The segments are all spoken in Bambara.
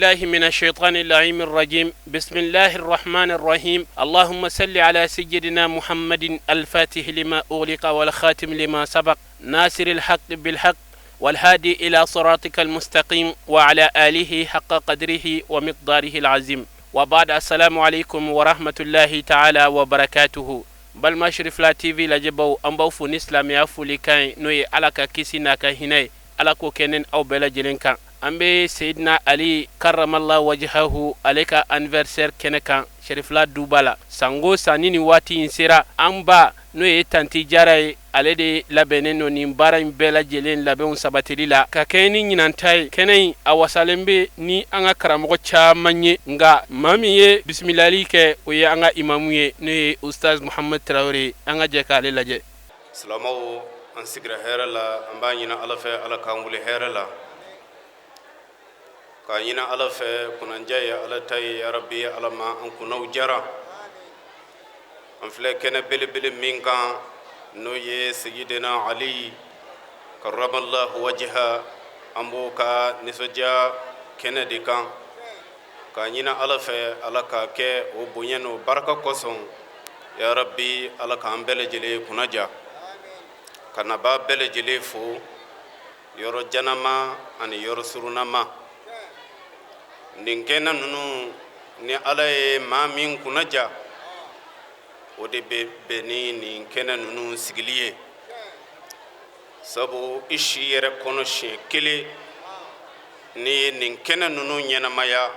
بالله من الشيطان اللعين الرجيم بسم الله الرحمن الرحيم اللهم صل على سيدنا محمد الفاتح لما أغلق والخاتم لما سبق ناصر الحق بالحق والهادي إلى صراطك المستقيم وعلى آله حق قدره ومقداره العظيم وبعد السلام عليكم ورحمة الله تعالى وبركاته. Balima Cherifla TV lajɛbaw, an b'aw fo ni silamɛya folikan ye, n'o ye Ala ka kisi n'a ka hinɛ ye, Ala k'o kɛ ne aw bɛɛ lajɛlen kan. An bɛ Seyidina Ali karamala wajihahu ale ka anniversaire kɛnɛ kan Cherifla duba la. Sango san ni nin waati in sera, an ba n'o ye Tanti Jara ye, ale de labɛnnen don nin baara in bɛɛ lajɛlen labɛnw sabatili la ka kɛɲɛ ni ɲinan ta ye. Kɛnɛ in a wasalen bɛ ni an ka karamɔgɔ caman ye, nka maa min ye bisimilali kɛ, o ye an ka imamu ye, n'o ye Ustaz Muhamad Tarawele. An ka jɛ k'ale lajɛ. Silamɛw, an sigira hɛrɛ la. An b'a ɲini Ala fɛ, Ala k'an wuli hɛrɛ la, k'a ɲini Ala fɛ, kunnandiya ye Ala ta ye. Yarabi, Ala ma an kunnaw jara. An filɛ kɛnɛ belebele min kan, n'o ye Seyidina Ali karamallahu wajiha, an b'o ka nisɔndiya kɛnɛ de kan, k'a ɲini Ala fɛ, Ala k'a kɛ o bonya n'o barika kosɔn. Yarabi, Ala k'an bɛɛ lajɛlen kunna ja. Ka nabaa bɛɛ lajɛlen fo, yɔrɔ janama ani yɔrɔ surunama. Nin kɛnɛ ninnu ni Ala ye maa min kunna ja, o de bɛ bɛn ni nin kɛnɛ ninnu sigili ye, sabu i si yɛrɛ kɔnɔ siɲɛ kelen n'i ye nin kɛnɛ ninnu ɲɛnamaya,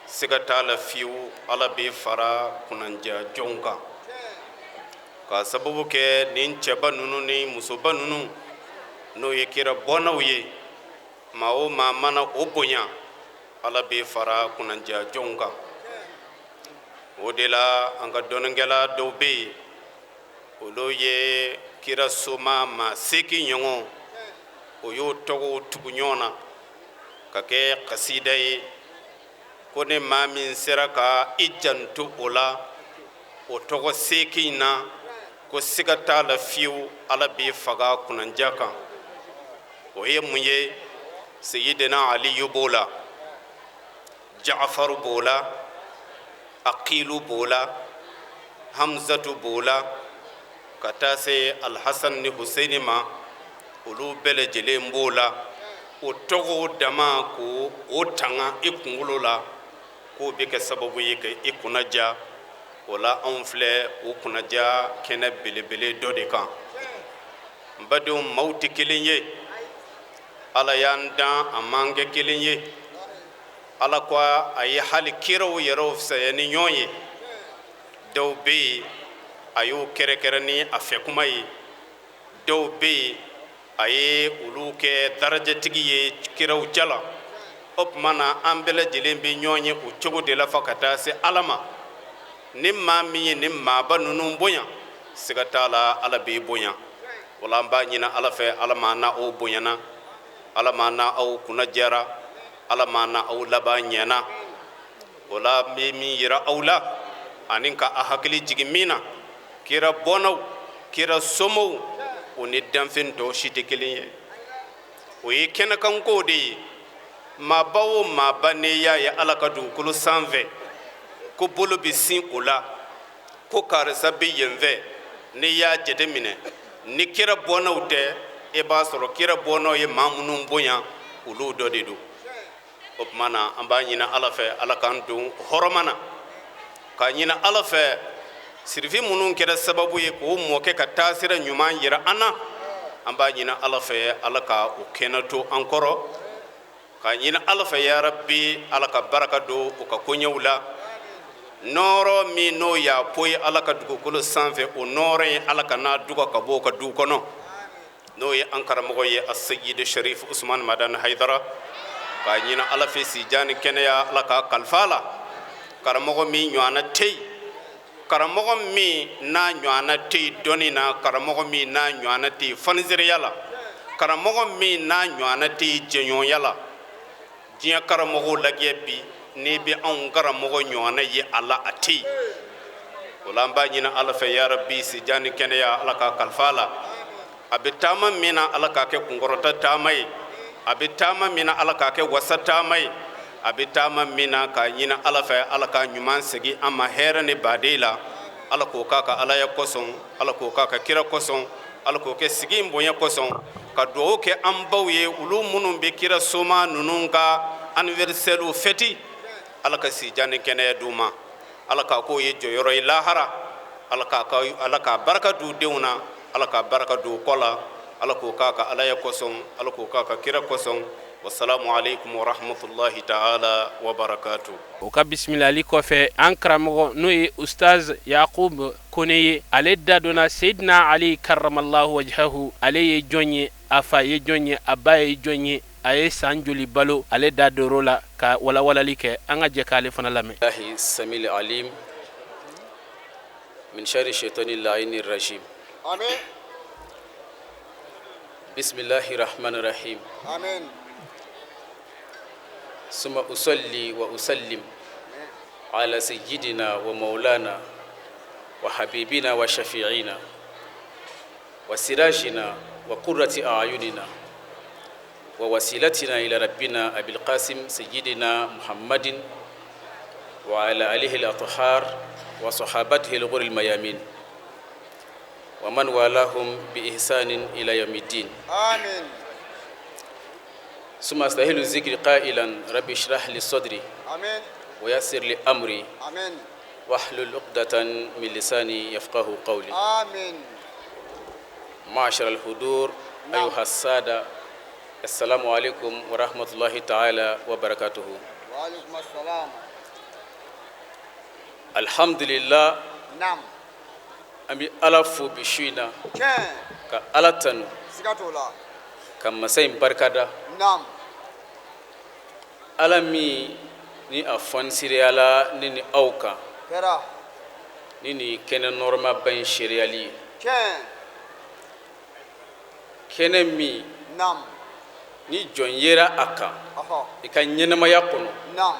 siga t'a la fiyewu, Ala bɛ fara kunnandiya jɔnw kan, k'a sababu kɛ nin cɛba ninnu ni musoba ninnu, n'o ye kira bɔnnaw ye. Maa o maa mana o bonya, Ala bɛ fara kunnandiya jɔnw kan. O de la an ka dɔnnikɛla dɔw bɛ yen, olu ye kira soma maa 8 ɲɔgɔn, o y'o tɔgɔw tugu ɲɔgɔn na ka kɛ kasida ye, ko ni maa min sera ka i janto o la, o tɔgɔ 8 na, ko siga t'a la fiyewu, Ala b'i faga kunnandiya kan. O ye mun ye? Seyidina Aliyu b'o la, Jaafaru b'o la, Aqilu b'o la, Hamzatu b'o la, ka taa se Alhasan ni Huseini ma, olu bɛɛ lajɛlen b'o la. O tɔgɔw dama, k'o o tanga i kunkolo la, k'o bɛ kɛ sababu ye ka i kunna ja. O la anw filɛ o kunnaja kɛnɛ belebele dɔ de kan. N badenw, maaw tɛ kelen ye. Ala y'an dan, a m'an kɛ kelen ye. Ala ko a ye hali kiraw yɛrɛw fisaya ni ɲɔgɔn ye. Dɔw bɛ yen, a y'o kɛrɛkɛrɛ ni a fɛ kuma ye. Dɔw bɛ yen, a ye olu kɛ darajatigi ye kiraw jala. O tuma na an bɛɛ lajɛlen bɛ ɲɔgɔn ye o cogo de la fo ka taa se Ala ma. Ni maa min ye ni maaba ninnu bonya, siga t'a la, Ala b'i bonya. Wala an b'a ɲini Ala fɛ, Ala ma na aw bonyana, Ala ma na aw kunna jɛra, Ala ma na aw laban ɲɛna. O la n bɛ min yira aw la ani ka a hakili jigin min na, kira bɔnnaw, kira somow, o ni danfɛn tɔw si tɛ kelen ye. O ye kɛnɛkankow de ye. Maaba o maaba n'i y'a ye Ala ka dugukolo sanfɛ ko bolo bɛ sin o la, ko karisa bɛ yen fɛ, n'i y'a jateminɛ ni kira bɔnnaw tɛ, i b'a sɔrɔ kira bɔnnaw ye maa minnu bonya, olu dɔ de don. O tuma na an b'a ɲini Ala fɛ, Ala k'an don hɔrɔma na, k'a ɲini Ala fɛ, sirifi minnu kɛra sababu ye k'o mɔkɛ ka taasira ɲuman yira an na, an b'a ɲini Ala fɛ, Ala ka o kɛnɛ to an kɔrɔ, k'a ɲini Ala fɛ, yarabi, Ala ka baraka don u ka koɲɛw la. Nɔɔrɔ min n'o y'a poyi Ala ka dugukolo sanfɛ, o nɔɔrɔ in, Ala ka n'a duga ka bɔ o ka du kɔnɔ, n'o ye an karamɔgɔ ye, Aseyidi Sharif Usman Madani Hayidara, k'a ɲini Ala fɛ, sijan ni kɛnɛya, Ala k'a kalifa la. Karamɔgɔ min ɲɔgɔnna tɛ yen, karamɔgɔ min n'a ɲɔgɔnna tɛ yen dɔnni na, karamɔgɔ min n'a ɲɔgɔnna tɛ yen fanisereya la, karamɔgɔ min n'a ɲɔgɔnna tɛ yen jɛɲɔgɔnya la. Diɲɛ karamɔgɔw lajɛ bi, n'i bɛ anw karamɔgɔ ɲɔgɔnna ye a la, a tɛ yen. O la an b'a ɲini Ala fɛ, yarabi, sijan ni kɛnɛya, Ala k'a kalifa la. A bɛ taama min na, Ala k'a kɛ kunkɔrɔta taama ye. A bɛ taama min na, Ala k'a kɛ wasa taama ye. A bɛ taama min na k'a ɲini Ala fɛ, Ala ka ɲuman segin an ma hɛrɛ ni baden la. Ala k'o k'a ka Alaya kosɔn, Ala k'o k'a ka kira kosɔn, Ala k'o kɛ sigi in bonya kosɔn, ka dugawu kɛ an baw ye, olu minnu bɛ kira soma ninnu ka anniversaire fêter. Ala ka sijan ni kɛnɛya d'u ma, Ala k'a k'o ye jɔyɔrɔ ye lahara, Ala k'a barika d'u denw na, Ala k'a barika d'u kɔ la, Ala k'o k'a ka Alaya kosɔn, Ala k'o k'a ka kira kosɔn. Wasalamu aleykum wa rahmatulahi taala wa barakatu. O ka bisimilali kɔfɛ, an karamɔgɔ, n'o ye Ustaz Yakub Kone ye, ale da donna Seyidina Ali karamallahu wajhahu, ale ye jɔn ye, a fa ye jɔn ye, a ba ye jɔn ye, a ye san joli balo, ale da dor'o la ka walawalali kɛ. An ka jɛ k'ale fana lamɛn. Lahi samil alim min shari shaitani laini rajim. Amin. Bismillahi rahmani rahim. Amin. Summa usalli wa usallim ala sayyidina wa maulana wa habibina wa shafi'ina wa sirajina wa qurrati a'yunina wa wasilatina ila rabbina abil qasim sayyidina muhammadin wa ala alihi al-athhar wa sahabatihi al-ghurri al-mayamin wa man walahum bi ihsanin ila yawmiddin. Amin. Summa astahilu zikri qailan rabbi shrah li sadri Amin. wa yassir li amri Amin. wahlul uqdatan min lisani yafqahu qawli. Amin. Ma'ashar al-hudur, Naam. ayuha sada, assalamu alaikum wa rahmatullahi ta'ala wa barakatuhu. Wa alaikum assalam. Alhamdulillah. Naam. An bɛ Ala fo bi su in na Tiɲɛ. ka Ala tanu, Siga t'o la. ka masa in barikada, Naam. Ala min ni a fɔnisiriyala ne ni aw kan Kɛra. ni nin kɛnɛ nɔrɔmaba in seereyali ye, Tiɲɛ. kɛnɛ min Naam. ni jɔn yera a kan Ɔhɔ. i ka ɲɛnamaya kɔnɔ Naam.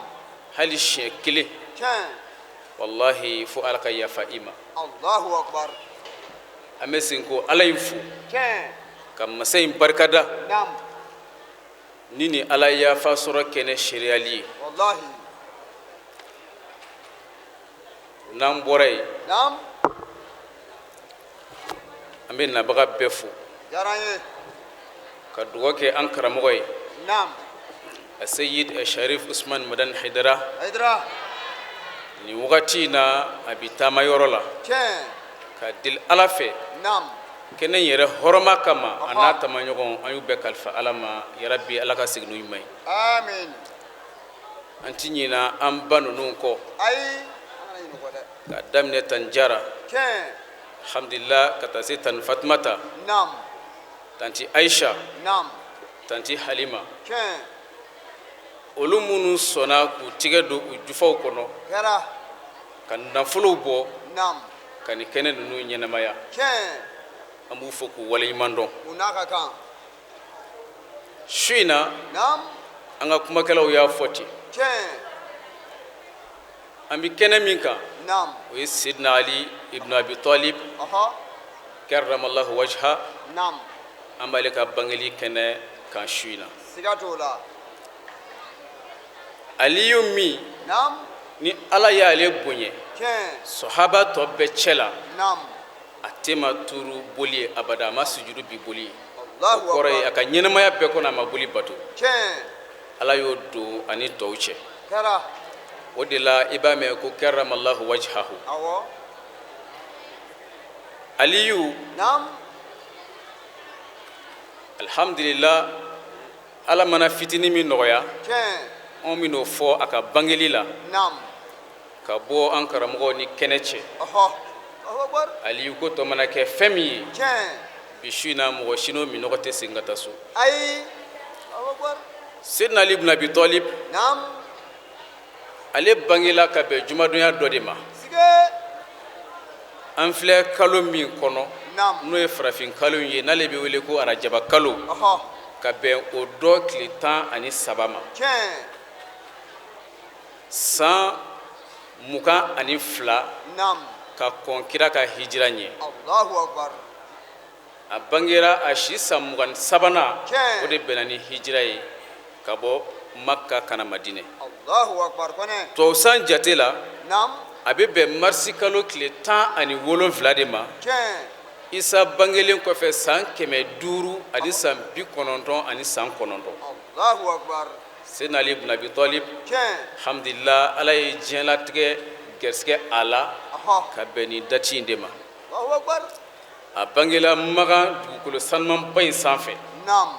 hali siɲɛ kelen, Tiɲɛ. walahi, fo Ala ka yafa i ma. Allahu akbar. An bɛ segin ko Ala in fo Tiɲɛ. ka masa in barikada Naam. ni nin Ala yafa sɔrɔ kɛnɛ seereyali ye. Wallahi. N'an bɔra yen, Naam. an bɛ nabaga bɛɛ fo Diyara n ye. ka dugawu kɛ an karamɔgɔ ye, Naam. a Seyid Sharif Usman Madan Haidara. Haidara. Nin wagati in na, a bi taama yɔrɔ la Tiɲɛ. ka deli Ala fɛ Naam. kɛnɛ in yɛrɛ hɔrɔma kama, a Ɔhɔ. n'a tamaɲɔgɔn, an y'u bɛɛ kalifa Ala ma. Yarabi, Ala ka segin n'u ɲuman ye. Amin. An ti ɲina an ba ninnu kɔ, Ayi. An kana ɲinɛ o kɔ dɛ. ka daminɛ tan Jara, Tiɲɛ. alhamdulillah, ka taa se tan Fatumata, Naam. tanti Aisha, Naam. tanti Halima, Tiɲɛ. olu minnu sɔnna k'u tigɛ don u jufaw kɔnɔ Kɛra. ka nafolow bɔ Naam. ka nin kɛnɛ ninnu ɲɛnamaya, Tiɲɛ. an b'u fo k'u waleɲuman dɔn. U n'a ka kan. Su in na, Naam. an ka kumakɛlaw y'a fɔ ten, Tiɲɛ. an bɛ kɛnɛ min kan, Naam. o ye Sidina Ali ibn Abi Talib Ɔhɔ. karramallahu wajha. Naam. An b'ale ka bangeli kɛnɛ kan su in na. Siga t'o la. Aliyu min Naam. ni Ala y'ale bonya Tiɲɛ. sɔhaba tɔ bɛɛ cɛ la, Naam. a te ma turu boli ye abada, a ma sujudu bi boli ye. O Allahu kɔrɔ ye, a akbar. ka ɲɛnamaya bɛɛ kɔnɔ, a ma boli bato. Tiɲɛ. Ala y'o don ani tɔw cɛ. Kɛra. O de la i b'a mɛn ko karramallahu wajhahu. Awɔ. Aliyu, Naam. alhamdulillah, Ala mana fitinin min nɔgɔya, Tiɲɛ. anw bɛn'o fɔ a ka bangeli la Naam. ka bɔ an karamɔgɔw ni kɛnɛ cɛ. Ɔhɔ. Allahu akbar. Aliyu ko tɔ mana kɛ fɛn min ye Tiɲɛ. bi su in na, mɔgɔ si n'o minɔgɔ tɛ segin ka taa so. Ayi. Allahu akbar. Sidina Ali ibn Abi Talib, Naam. ale bangela ka bɛn jumadonya dɔ de ma. Sige. An filɛ kalo min kɔnɔ, Naam. n'o ye farafin kalo in ye, n'ale bɛ wele ko arajaba kalo, Ɔhɔ. ka bɛn o dɔ tile 13 ma, Tiɲɛ. san 22 Naam. ka kɔn kira ka hijira ɲɛ. Allahu akbar. A bangera a si san 23nan, Tiɲɛ. o de bɛnna ni hijira ye ka bɔ Makka ka na Madinɛ. Allahu akbar kɔnɛ. Tubabu san jate la, Naam. a bɛ bɛn marisi kalo tile 17 de ma, Tiɲɛ. Isa bangelen kɔfɛ san 599. Allahu akbar. Seydina Ali ibn Abi Talib, Tiɲɛ. alhamdulillah, Ala ye diɲɛlatigɛ gɛrisigɛ a la ka bɛn nin dati in de ma. Allahu akbar. A bangela Makan dugukolo sanumanba in sanfɛ. Naam.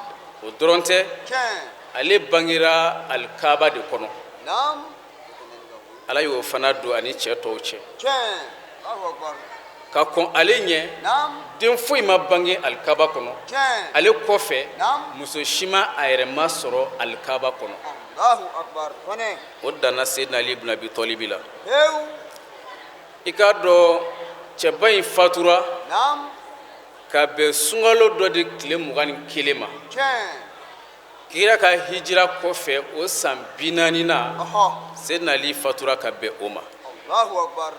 O dɔrɔn tɛ, Tiɲɛ. ale bangera alikaba de kɔnɔ. Naam. Ala y'o fana don ani cɛ tɔw cɛ. Tiɲɛ. Allahu akbar. Ka kɔn ale ɲɛ, Naam. den foyi ma bange alikaba kɔnɔ. Tiɲɛ. Ale kɔfɛ, Naam. muso si ma a yɛrɛ ma sɔrɔ alikaba kɔnɔ. Allahu akbar kɔnɛ. O danna Seydina Ali ibn Abi Talibi la. Pewu. I k'a dɔn, cɛba in fatura Naam. ka bɛn sunkalo dɔ de tile 21 ma. Tiɲɛ. Kira ka hijira kɔfɛ, o san 40 na, Seydina Ali fatura ka bɛn o ma. Allahu akbar.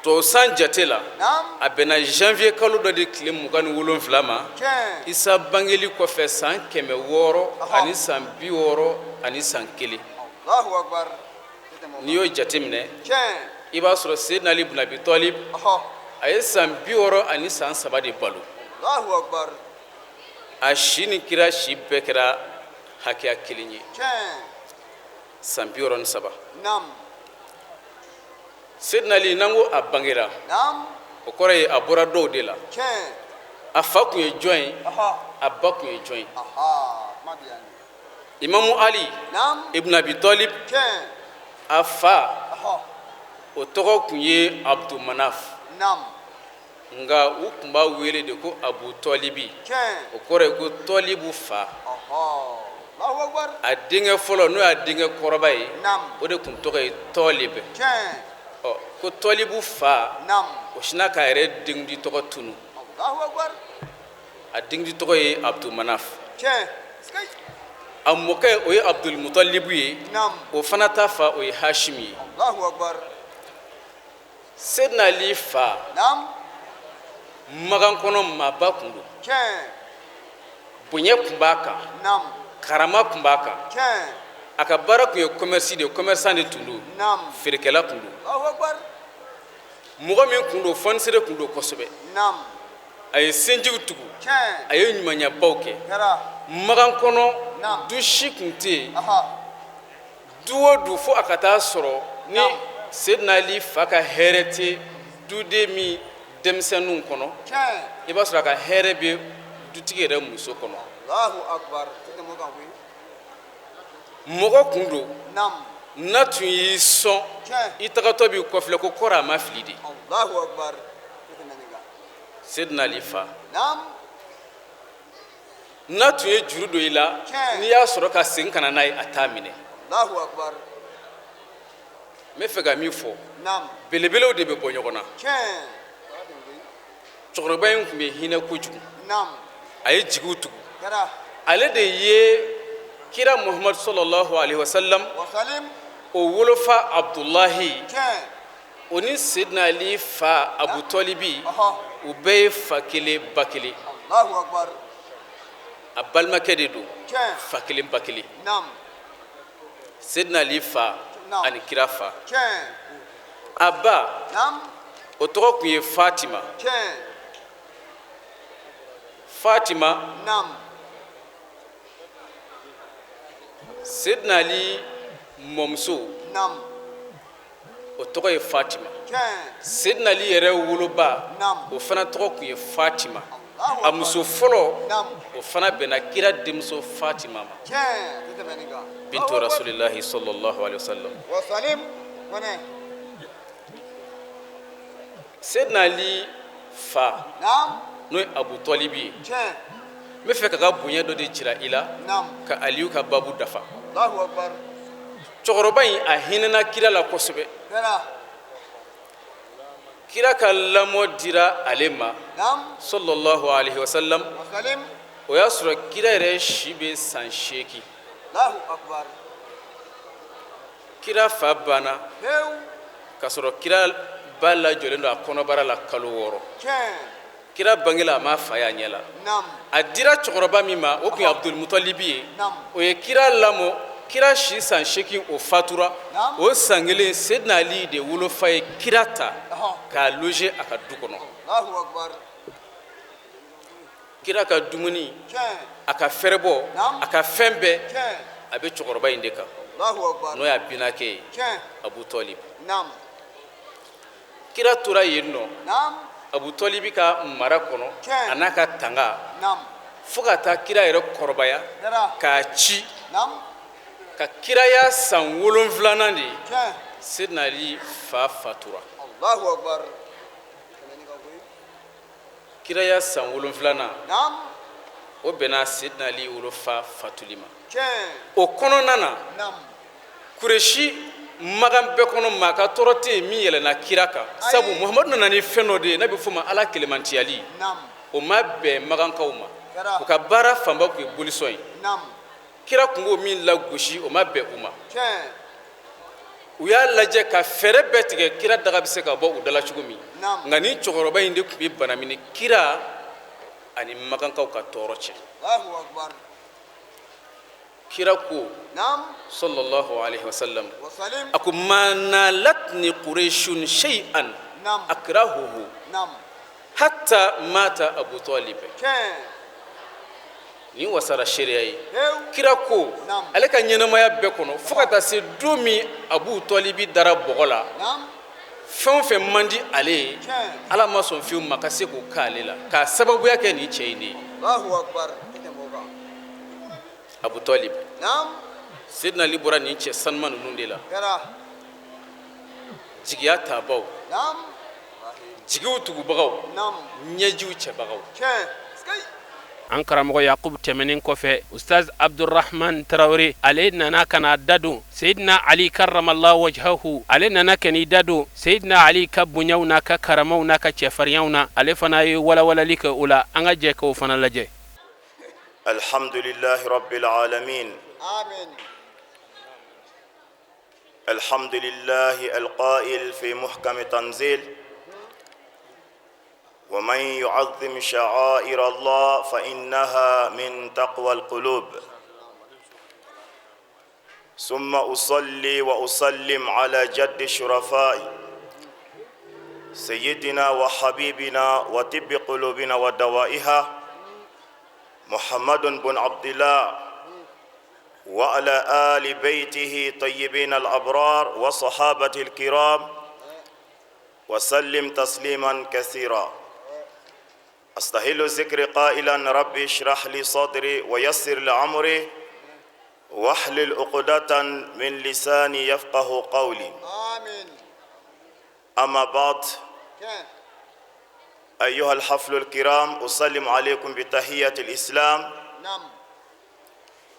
Tubabu san jate la, Naam. a bɛnna janvier kalo dɔ de tile 27 ma, Tiɲɛ. Isa bangeli kɔfɛ san 661. Allahu akbar. N'i y'o jateminɛ, Tiɲɛ. i b'a sɔrɔ Seydina Ali ibn Abi Talib, a ye san 63 de balo. Allahu akbar. A si ni kira si bɛɛ kɛra hakɛya kelen ye, Tiɲɛ. san 63. Naam. Seydina Ali, n'an ko a bangera, Naam. o kɔrɔ ye a bɔra dɔw de la. Tiɲɛ. A fa tun ye jɔn ye? A ba tun ye jɔn ye? Kuma bi yan. Imamu Ali Naam. ibn Abi Talib, Tiɲɛ. a fa, o tɔgɔ tun ye Abdumanaf. Naam. Nka u tun b'a wele de ko Abu Tɔlibi. Tiɲɛ. O kɔrɔ ye ko Tɔlibu fa. Allahu akbar. A denkɛ fɔlɔ, n'o y'a denkɛ kɔrɔba ye, Naam. o de tun tɔgɔ ye Tɔlib. Tiɲɛ. Ɔ, ko Tɔlibu fa, Naam. o sinna k'a yɛrɛ denkundi tɔgɔ tunu. Allahu akbar. A denkundi tɔgɔ ye Abdumanaf. Tiɲɛ. A mɔkɛ, o ye Abdulmutalibu ye. Naam. O fana ta fa, o ye Hashimi ye. Allahu akbar. Seydina Ali fa, Naam. Makan kɔnɔ maaba tun don. Tiɲɛ. Bonya tun b'a kan. Naam. Karama tun b'a kan. Tiɲɛ. A ka baara tun ye commerce de ye, commerçant de tun don. Naam. Feerekɛla tun don. Allahu akbar. Mɔgɔ min tun don, fonisere tun don kosɛbɛ. Naam. A ye sinjiw tugu. Tiɲɛ. A ye ɲumanyabaw kɛ. Kɛra. Makan kɔnɔ, Naam. du si tun tɛ yen, du o du, fo a ka taa sɔrɔ ni Naam. Seydina Ali fa ka hɛrɛ tɛ duden min denmisɛnninw kɔnɔ, Tiɲɛ. i b'a sɔrɔ a ka hɛrɛ bɛ dutigi yɛrɛ muso kɔnɔ. Allahu akbar. Tɛ tɛmɛ o kan koyi. Mɔgɔ kun don, Naam. n'a tun y'i sɔn, Tiɲɛ. i tagatɔ b'i kɔfilɛ ko kɔrɔ a ma fili de. Allahu akbar. Tɛ tɛmɛ nin kan. Seydina Ali fa, Naam. n'a tun ye juru don i la, Tiɲɛ. n'i y'a sɔrɔ ka segin ka na n'a ye, a t'a minɛ. Allahu akbar. N bɛ fɛ ka min fɔ, Naam. belebelew de bɛ bɔ ɲɔgɔn na. Tiɲɛ. Cɛkɔrɔba in tun bɛ hinɛ kojugu. Naam. A ye jigiw tugu. Kɛra. Ale de ye kira Muhamadu sallallahu alaihi wasallam, Wasalim. o wolofa Abdulahi, Tiɲɛ. o ni Seydina Ali fa Abu Tɔlibi, u bɛɛ ye fa kelen ba kelen. Allahu akbar. A balimakɛ de don. Tiɲɛ. Fa kelen ba kelen. Naam. Seydina Ali fa Naam. ani kira fa. Tiɲɛ. A ba, Naam. o tɔgɔ tun ye Fatima. Tiɲɛ. Fatima, Naam. Seydina Ali mɔmuso, Naam. o tɔgɔ ye Fatima. Tiɲɛ. Seydina Ali yɛrɛ woloba, Naam. o fana tɔgɔ tun ye Fatima. Allahu A akbar. muso fɔlɔ, Naam. o fana bɛnna kira denmuso Fatima ma, Tiɲɛ. Tɛ tɛmɛ nin kan. bintu Rasulillahi sallallahu alaihi wasallam. Wasalim. Kɔnɛ. Seydina Ali fa, Naam. n'o ye Abu Tɔlibi ye, Tiɲɛ. n bɛ fɛ ka ka bonya dɔ de jira i la, Naam. ka Aliyu ka babu dafa. Allahu akbar. Cɛkɔrɔba in, a hinɛna kira la kosɛbɛ. Kɛra. Kira ka lamɔ dira ale ma, Naam. sallallahu alaihi wasallam. Wasalim. O y'a sɔrɔ kira yɛrɛ si bɛ san 8. Allahu akbar. Kira fa banna Pewu. k'a sɔrɔ kira ba lajɔlen don a kɔnɔbara la kalo 6. Tiɲɛ. Kira bangela, a ma fa y'a ɲɛ la. Naam. A dira cɛkɔrɔba min ma, o tun ye Abdulmutalibi ye. Naam. O ye kira lamɔ Kira si san 8, o fatura. O san kelen, Sedina Ali de wolofa ye kira ta k'a loger a ka du kɔnɔ. Kira ka dumuni, a ka fɛrɛbɔ, a ka fɛn bɛɛ, a bɛ cɛkɔrɔba in de kan, n'o y'a binakɛ ye, Abu Tɔlib. Kira tora yen nɔ Abu Tɔlibi ka mara kɔnɔ, a n'a ka tanga, fo ka taa kira yɛrɛ kɔrɔbaya k'a ci ka kiraya san 7nan de ye, Sedina Ali fa fatura. Kiraya san 7nan, o bɛnna Sedina Ali wolofa fatuli ma. O kɔnɔna na, Kuresi magan bɛɛ kɔnɔ, maa ka tɔɔrɔ tɛ yen min yɛlɛnna kira kan, sabu Muhamadu nana ni fɛn dɔ de ye n'a bɛ f'o ma Ala kelemantiyali. O ma bɛn magankaw ma. U ka baara fanba tun ye bolisɔn ye. Kira tun b'o min lagosi, o ma bɛn u ma. U y'a lajɛ ka fɛɛrɛ bɛɛ tigɛ kira daga bɛ se ka bɔ u dala cogo min. Nka nin cɛkɔrɔba in de tun bɛ banamini kira ani magankaw ka tɔɔrɔ cɛ. Kira ko, sallallahu alaihi wasallam, a ko: ma nalatni qurayshun shay'an akrahuhu hatta mata Abu Talib. Nin wasara seereya ye. Kira ko ale ka ɲɛnamaya bɛɛ kɔnɔ, fo ka taa se don min Abu Talibi dara bɔgɔ la, fɛn o fɛn man di ale ye, Ala ma sɔn fiyewu ma ka se k'o k'ale la k'a sababuya kɛ nin cɛ in de ye, Abu Talib. Sedina Ali bɔra nin cɛ sanuma ninnu de la, jigiya tabaw, jigiw tugubagaw, ɲɛjiw cɛbagaw. An karamɔgɔ Yakubu tɛmɛnen kɔfɛ, Ustaz Abdurahman Tarawele, ale nana ka na da don Seyidina Ali karamallahu wajhahu. Ale nana ka n'i da don Seyidina Ali ka bonyaw n'a ka karamaw n'a ka cɛfarinyaw na. Ale fana ye walawalali kɛ o la. An ka jɛ k'o fana lajɛ. الحمد لله رب العالمين. آمين. الحمد لله القائل في محكم تنزيل: ومن يعظم شعائر الله فإنها من تقوى القلوب. ثم أصلي وأسلم على جد الشرفاء، سيدنا وحبيبنا وطب قلوبنا ودوائها، محمد بن عبد الله، وعلى آل بيته طيبين الأبرار وصحابة الكرام وسلم تسليما كثيرا. أستهل الذكر قائلا: ربي اشرح لي صدري ويسر لي أمري واحلل عقدة من لساني يفقه قولي. آمين. أما بعد، أيها الحفل الكرام، أسلم عليكم بتحية الإسلام،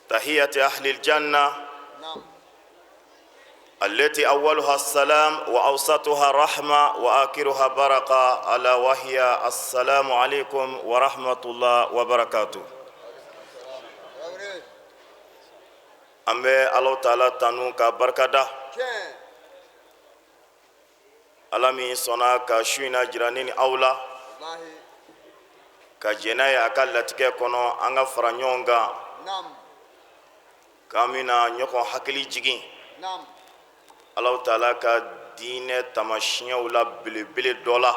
تحية أهل الجنة، التي أولها السلام وأوسطها رحمة وآخرها بركة، ألا وهي السلام عليكم ورحمة الله وبركاته. An bɛ Ala Taala tanu ka barikada, Ala min sɔnna ka su in na jira ne ni aw la, ka jɛn n'a ye a ka latigɛ kɔnɔ, an ka fara ɲɔgɔn kan k'an bɛna ɲɔgɔn hakili jigin Ala Taala ka diinɛ taamasiyɛnw la belebele dɔ la,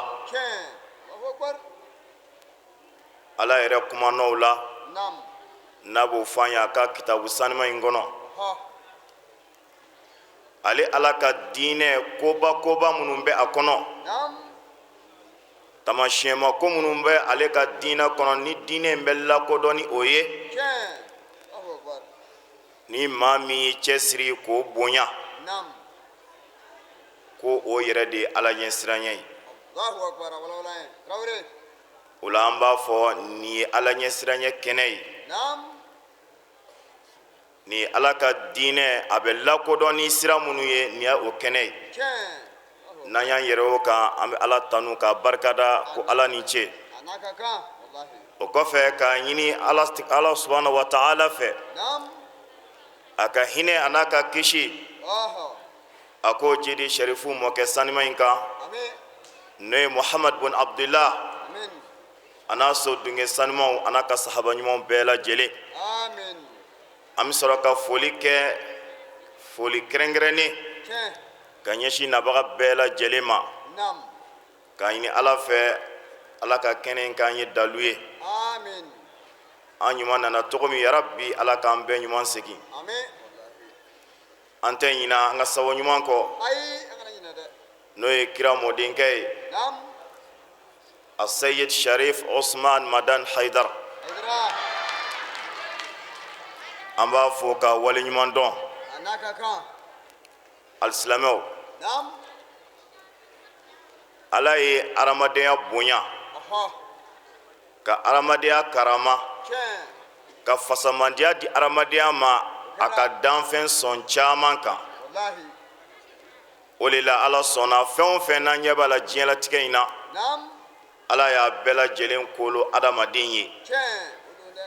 Ala yɛrɛ kumanɔw la n'a b'o fɔ an ye a ka kitabu sanima in kɔnɔ. Ale Ala ka diinɛ, koba koba minnu bɛ a kɔnɔ, taamasiyɛnma ko minnu bɛ ale ka diinɛ kɔnɔ, ni diinɛ in bɛ lakodɔn ni o ye, ni maa min y'i cɛsiri k'o bonya, ko o yɛrɛ de ye Ala ɲɛsiranya ye. O la, an b'a fɔ nin ye Ala ɲɛsiranya kɛnɛ ye. Ni Ala ka diinɛ a bɛ lakodɔn ni sira minnu ye, nin ye o kɛnɛ ye. N'an y'an yɛrɛ o kan, an bɛ Ala tanu ka barikada ko Ala ni ce. O kɔfɛ, k'a ɲini Ala subahana wa taala fɛ, a ka hinɛ a n'a ka kisi, a k'o jidi Sɛrifu mɔkɛ sanima in kan, n'o ye Muhamad bun Abdullah, a n'a so dunge sanumaw, a n'a ka sahaba ɲumanw bɛɛ lajɛlen. An bɛ sɔrɔ ka foli kɛ. Foli kɛrɛnkɛrɛnnen Tiɲɛ. ka ɲɛsin nabaga bɛɛ lajɛlen ma. Naam. K'a ɲini Ala fɛ, Ala ka kɛnɛ in k'an ye dalu ye. Amin. An ɲuman nana cogo min, yarabi Ala k'an bɛɛ ɲuman segin. Amin. An tɛ ɲina an ka sababu ɲuman kɔ. Ayi, an kana ɲinɛ dɛ. N'o ye kira mɔdenkɛ ye. Naam. Asayid Sharif Osman Madan Haidar. Haidara. An b'a fo ka waleɲuman dɔn. A n'a ka kan. Alisilamɛw. Naam. Ala ye hadamadenya bonya. Ɔhɔ. Ka hadamadenya karama. Tiɲɛ. Ka fasamandiya di hadamadenya ma a ka danfɛn sɔn caman kan. Walahi. O de la Ala sɔnna fɛn o fɛn n'an ɲɛ b'a la diɲɛlatigɛ in na. Naam. Ala y'a bɛɛ lajɛlen kolo adamaden ye. Tiɲɛ. O don dɛ.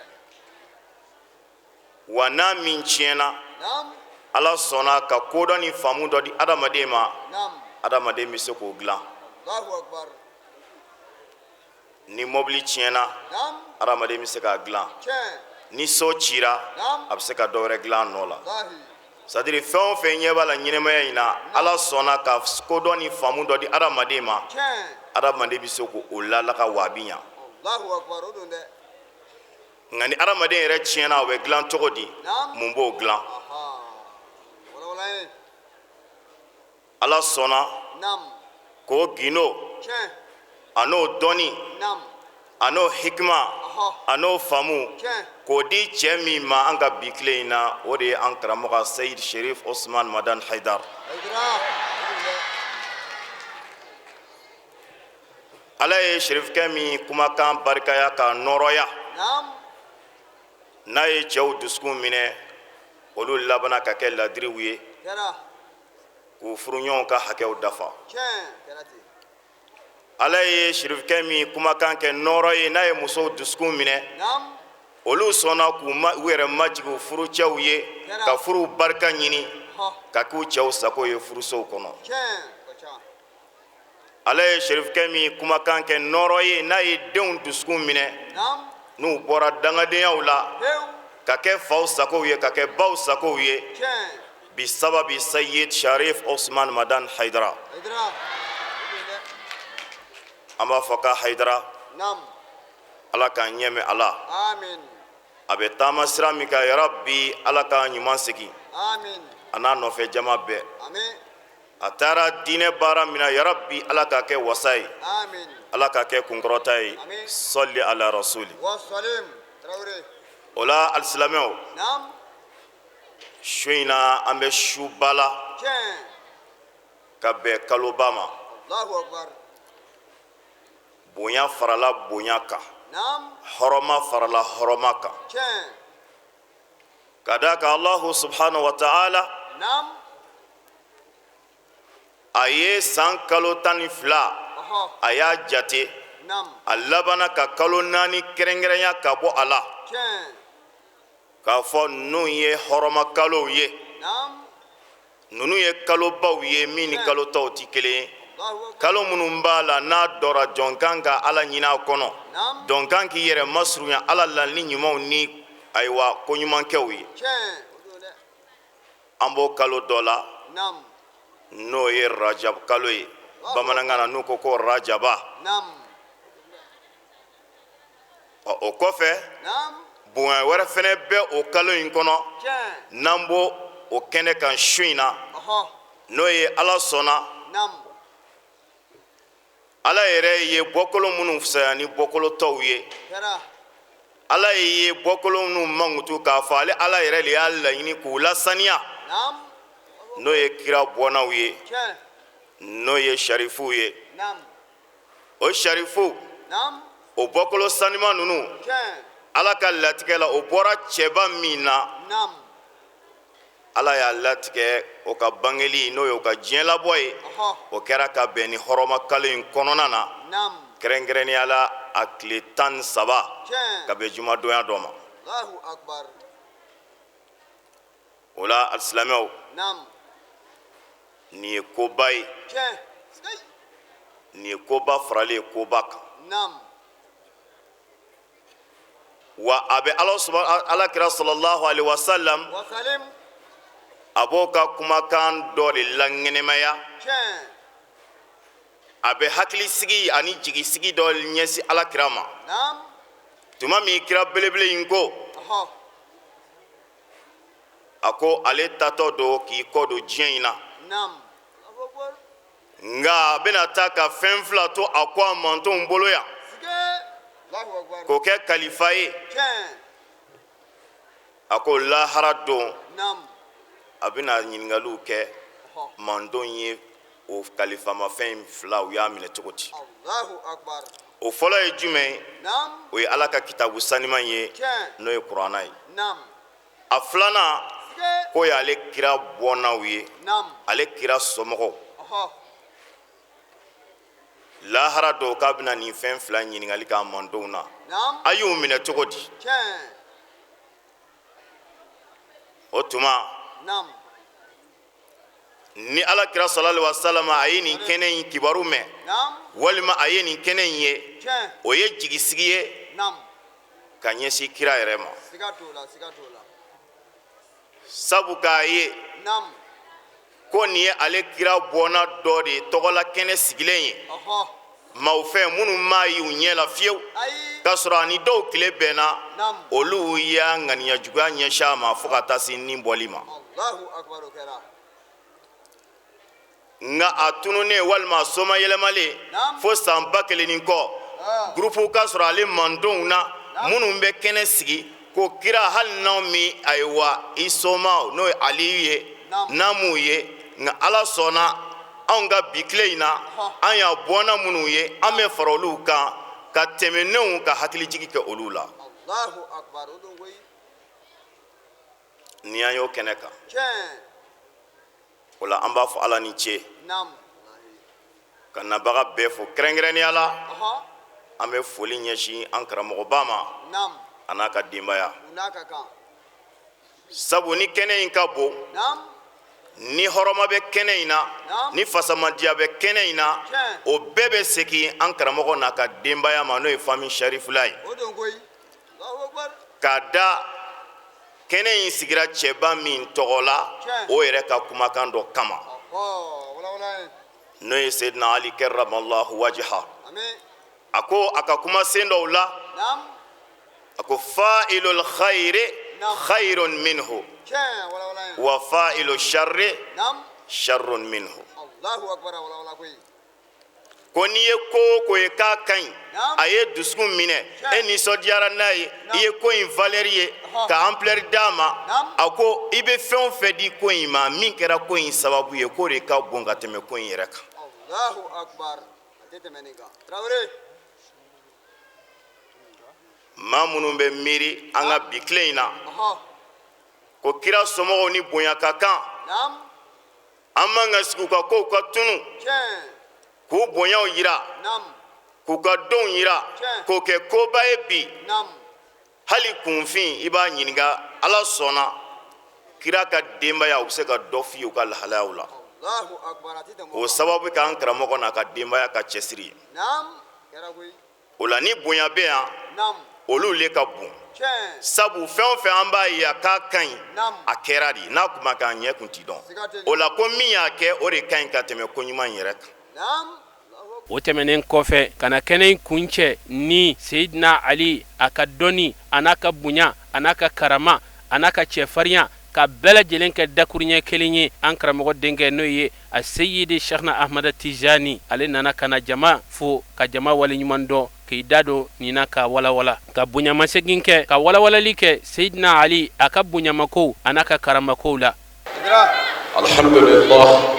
Wa n'a min tiɲɛna. Naam. Ala sɔnna ka kodɔn ni faamu dɔ di adamaden ma. Naam. Adamaden bɛ se k'o dilan. Allahu akbar. Ni mɔbili tiɲɛna. Naam. Adamaden bɛ se k'a dilan. Tiɲɛ. Ni so cira. Naam. A bɛ se ka dɔ wɛrɛ dilan a nɔ la. Walahi. C'est à dire fɛn o fɛn ɲɛ b'a la ɲɛnɛmaya in na, Ala sɔnna ka kodɔn ni faamu dɔ di adamaden ma. Tiɲɛ. Adamaden bɛ se k'o lalaga wa a bɛ ɲa. Allahu akbar, o don dɛ. Nka ni adamaden yɛrɛ tiɲɛna, o bɛ dilan cogo di? Naam. Mun b'o dilan? Aha. Walawala ye. Ala sɔnna Naam. k'o gindo Tiɲɛ. a n'o dɔnni Naam. a n'o hikima Ɔhɔ. a n'o faamu Tiɲɛ. k'o di cɛ min ma an ka bi tile in na, o de ye an karamɔgɔ Seyid Sherif Osman Madan Haidar. Haidara. O don dɛ. Ala ye sherifkɛ min kumakan barikaya k'a nɔrɔya. Naam. N'a ye cɛw dusukun minɛ, olu labanna ka kɛ ladiriw ye. Kɛra. K'u furuɲɔgɔnw ka hakɛw dafa. Tiɲɛ. Kɛra ten. Ala ye sherifkɛ min kumakan kɛ nɔrɔ ye, n'a ye musow dusukun minɛ. Naam. Olu sɔnna k'u ma u yɛrɛ majigin u furucɛw ye ka furuw barika ɲini Ɔhɔ. ka k'u cɛw sago ye furusow kɔnɔ. Tiɲɛ. O ca. Ala ye sherifkɛ min kumakan kɛ nɔrɔ ye, n'a ye denw dusukun minɛ. Naam. N'u bɔra dangadenyaw la. Pewu. Ka kɛ faw sagow ye, ka kɛ baw sagow ye. Tiɲɛ. Bi sababi Sayyid Sharif Osman Madan Haidara. Haidara. O don dɛ. An b'a fɔ ka Haidara. Naam. Ala k'an ɲɛmɛ a la. Amin. A bɛ taama sira min kan, yarabi Ala k'a ɲuman segin. Amin. A n'a nɔfɛ jama bɛɛ. Amin. A taara diinɛ baara min na, yarabi Ala k'a kɛ wasa ye. Amin. Ala k'a kɛ kunkɔrɔta ye. Amin. Sɔli ala rasuli. Wasalim. Tarawele. O la alisilamɛw. Naam. Su in na an bɛ suba la. Tiɲɛ. Ka bɛn kaloba ma. Allahu akbar. Bonya farala bonya kan. Naam. Hɔrɔma farala hɔrɔma kan. Tiɲɛ. Ka d'a kan Alahu subhanahu wa ta'ala. Naam. A ye san kalo 12. Ɔhɔ. A y'a jate. Naam. A labanna ka kalo 4 kɛrɛnkɛrɛnya ka bɔ a la. Tiɲɛ. K'a fɔ ninnu ye hɔrɔma kalow ye. Naam. Ninnu ye kalobaw ye min ni kalo tɔw tɛ kelen ye. Allahu akbar. Kalo minnu b'a la n'a dɔra jɔn kan ka Ala ɲini a kɔnɔ. Naam. Jɔn kan k'i yɛrɛ masurunya Ala la ni ɲumanw ni ayiwa koɲumankɛw ye. Tiɲɛ. O don dɛ. An b'o kalo dɔ la. Naam. N'o ye Rajab kalo ye. Bamanankan na n'u ko ko Rajaba. Naam. Ɔ o kɔfɛ. Naam. Bonya wɛrɛ fɛnɛ bɛ o kalo in kɔnɔ. Tiɲɛ. N'an b'o o kɛnɛ kan su in na. Ɔhɔ. N'o ye Ala sɔnna. Naam. Ala yɛrɛ ye bɔkolo minnu fisaya ni bɔkolo tɔw ye. Kɛra. Ala ye bɔkolo minnu mankutu k'a fɔ ale Ala yɛrɛ de y'a laɲini k'u lasaniya. Naam. N'o ye kira bɔnnaw ye. Tiɲɛ. N'o ye sarifuw ye. Naam. O sarifuw. Naam. O bɔkolo sanima ninnu. Tiɲɛ. Ala ka latigɛ la o bɔra cɛba min na. Naam. Ala y'a latigɛ o ka bangeli n'o ye o ka diɲɛ labɔ ye. Ɔhɔ. O kɛra ka bɛn ni hɔrɔma kalo in kɔnɔna na. Naam. Kɛrɛnkɛrɛnnenya la a tile 13. Tiɲɛ. Ka bɛn jumadonya dɔ ma. Allahu akbar. O la alisilamɛw. Naam. Nin ye koba ye. Tiɲɛ. Nin ye koba faralen ye koba kan. Naam. Wa a bɛ Ala subahana Ala kira sallallahu alaihi wa sallam. Wasalim. A b'o ka kumakan dɔ de laɲɛnɛmaya. A bɛ hakilisigi ani jigisigi dɔ ɲɛsin Ala kira ma. Tuma min kira belebele in ko, a ko ale tatɔ don k'i kɔ don diɲɛ in na, nka a bɛna taa ka fɛn fila to a kɔ a mantonw bolo yan k'o kɛ kalifa ye. A ko lahara don, a bɛna ɲininkaliw kɛ mantonw ye, o kalifamafɛn in fila, u y'a minɛ cogo di? O fɔlɔ ye jumɛn ye? O ye Ala ka kitabu saniman ye, n'o ye Kuranna ye. A filanan, k'o ye ale kira bɔnnaw ye, ale kira somɔgɔw. Lahara don, k'a bɛna nin fɛn fila ɲininkali k'a mantonw na, a y'u minɛ cogo di? O tuma, ni Ala kira sallallahu alaihi wasallam a ye nin kɛnɛ in kibaru mɛn, walima a ye nin kɛnɛ in ye, o ye jigisigi ye ka ɲɛsin kira yɛrɛ ma, sabu k'a ye ko nin ye ale kira bɔnna dɔ de ye tɔgɔla kɛnɛ sigilen ye maaw fɛ minnu m'a ye u ɲɛ la fiyewu, k'a sɔrɔ a ni dɔw tile bɛnna, olu y'a ŋaniya juguya ɲɛsin a ma fo ka taa se ni bɔli ma. Nka a tununnen walima a somayɛlɛmalen fo san 1000 ni kɔ, gurupu ka sɔrɔ ale mantonw na minnu bɛ kɛnɛ sigi ko kira, hali n'anw min ayiwa i somaw, n'o ye Aliyu ye, n'an m'u ye, nka Ala sɔnna anw ka bi tile in na, an y'a bɔnna minnu ye, an bɛ fara olu kan ka tɛmɛnenw ka hakilijigi kɛ olu la. Ni an y'o kɛnɛ kan, o la an b'a fɔ Ala ni ce, ka nabaga bɛɛ fo kɛrɛnkɛrɛnnenya la. An bɛ foli ɲɛsin an karamɔgɔba ma a n'a ka denbaya, sabu ni kɛnɛ in ka bon, ni hɔrɔma bɛ kɛnɛ in na, ni fasamadiya bɛ kɛnɛ in na, o bɛɛ bɛ segin an karamɔgɔ n'a ka denbaya ma, n'o ye famille Sharifula ye. K'a da kɛnɛ in sigira cɛba min tɔgɔ la, o yɛrɛ ka kumakan dɔ kama, n'o ye Seydina Ali karamallahu wajha. A ko a ka kumasen dɔw la, a ko fa'ilul khayri khayrun minhu wa fa'ilu sharri sharrun minhu. Ko n'i ye ko o ko ye k'a ka ɲi, a ye dusukun minɛ, e nisɔndiyara n'a ye, i ye ko in valeur ye ka ampleur d'a ma, a ko i bɛ fɛn o fɛn di ko in ma, min kɛra ko in sababu ye, k'o de ka bon ka tɛmɛ ko in yɛrɛ kan. Maa minnu bɛ miiri an ka bi tile in na ko kira somɔgɔw ni bonya ka kan, an man ka sigi u ka kow ka tunu, k'u bonyaw yira, k'u ka donw yira, k'o kɛ koba ye bi. Hali kunfin i b'a ɲininka, Ala sɔnna kira ka denbaya, u bɛ se ka dɔ f'i ye u ka lahalayaw la. O sababu k'an karamɔgɔ n'a ka denbaya ka cɛsiri ye. O la ni bonya bɛ yan, olu le ka bon, sabu fɛn o fɛn an b'a ye a k'a ka ɲi, a kɛra de, n'a kun ma kɛ a ɲɛ kun ti dɔn. O la ko min y'a kɛ, o de ka ɲi ka tɛmɛ ko ɲuman in yɛrɛ kan. O tɛmɛnen kɔfɛ, ka na kɛnɛ in kuncɛ ni Seyidina Ali a ka dɔnni, a n'a ka bonya, a n'a ka karama, a n'a ka cɛfarinya, ka bɛɛ lajɛlen kɛ dakuruɲɛ kelen ye. An karamɔgɔ denkɛ, n'o ye a Seyidi Shɛkina Ahmada Tijani, ale nana ka na jama fo, ka jama waleɲuman dɔn, k'i da don nin na ka walawala, ka bonyamasegin kɛ, ka walawalali kɛ Seyidina Ali a ka bonyamakow a n'a ka karamakow la. Alhamdulillah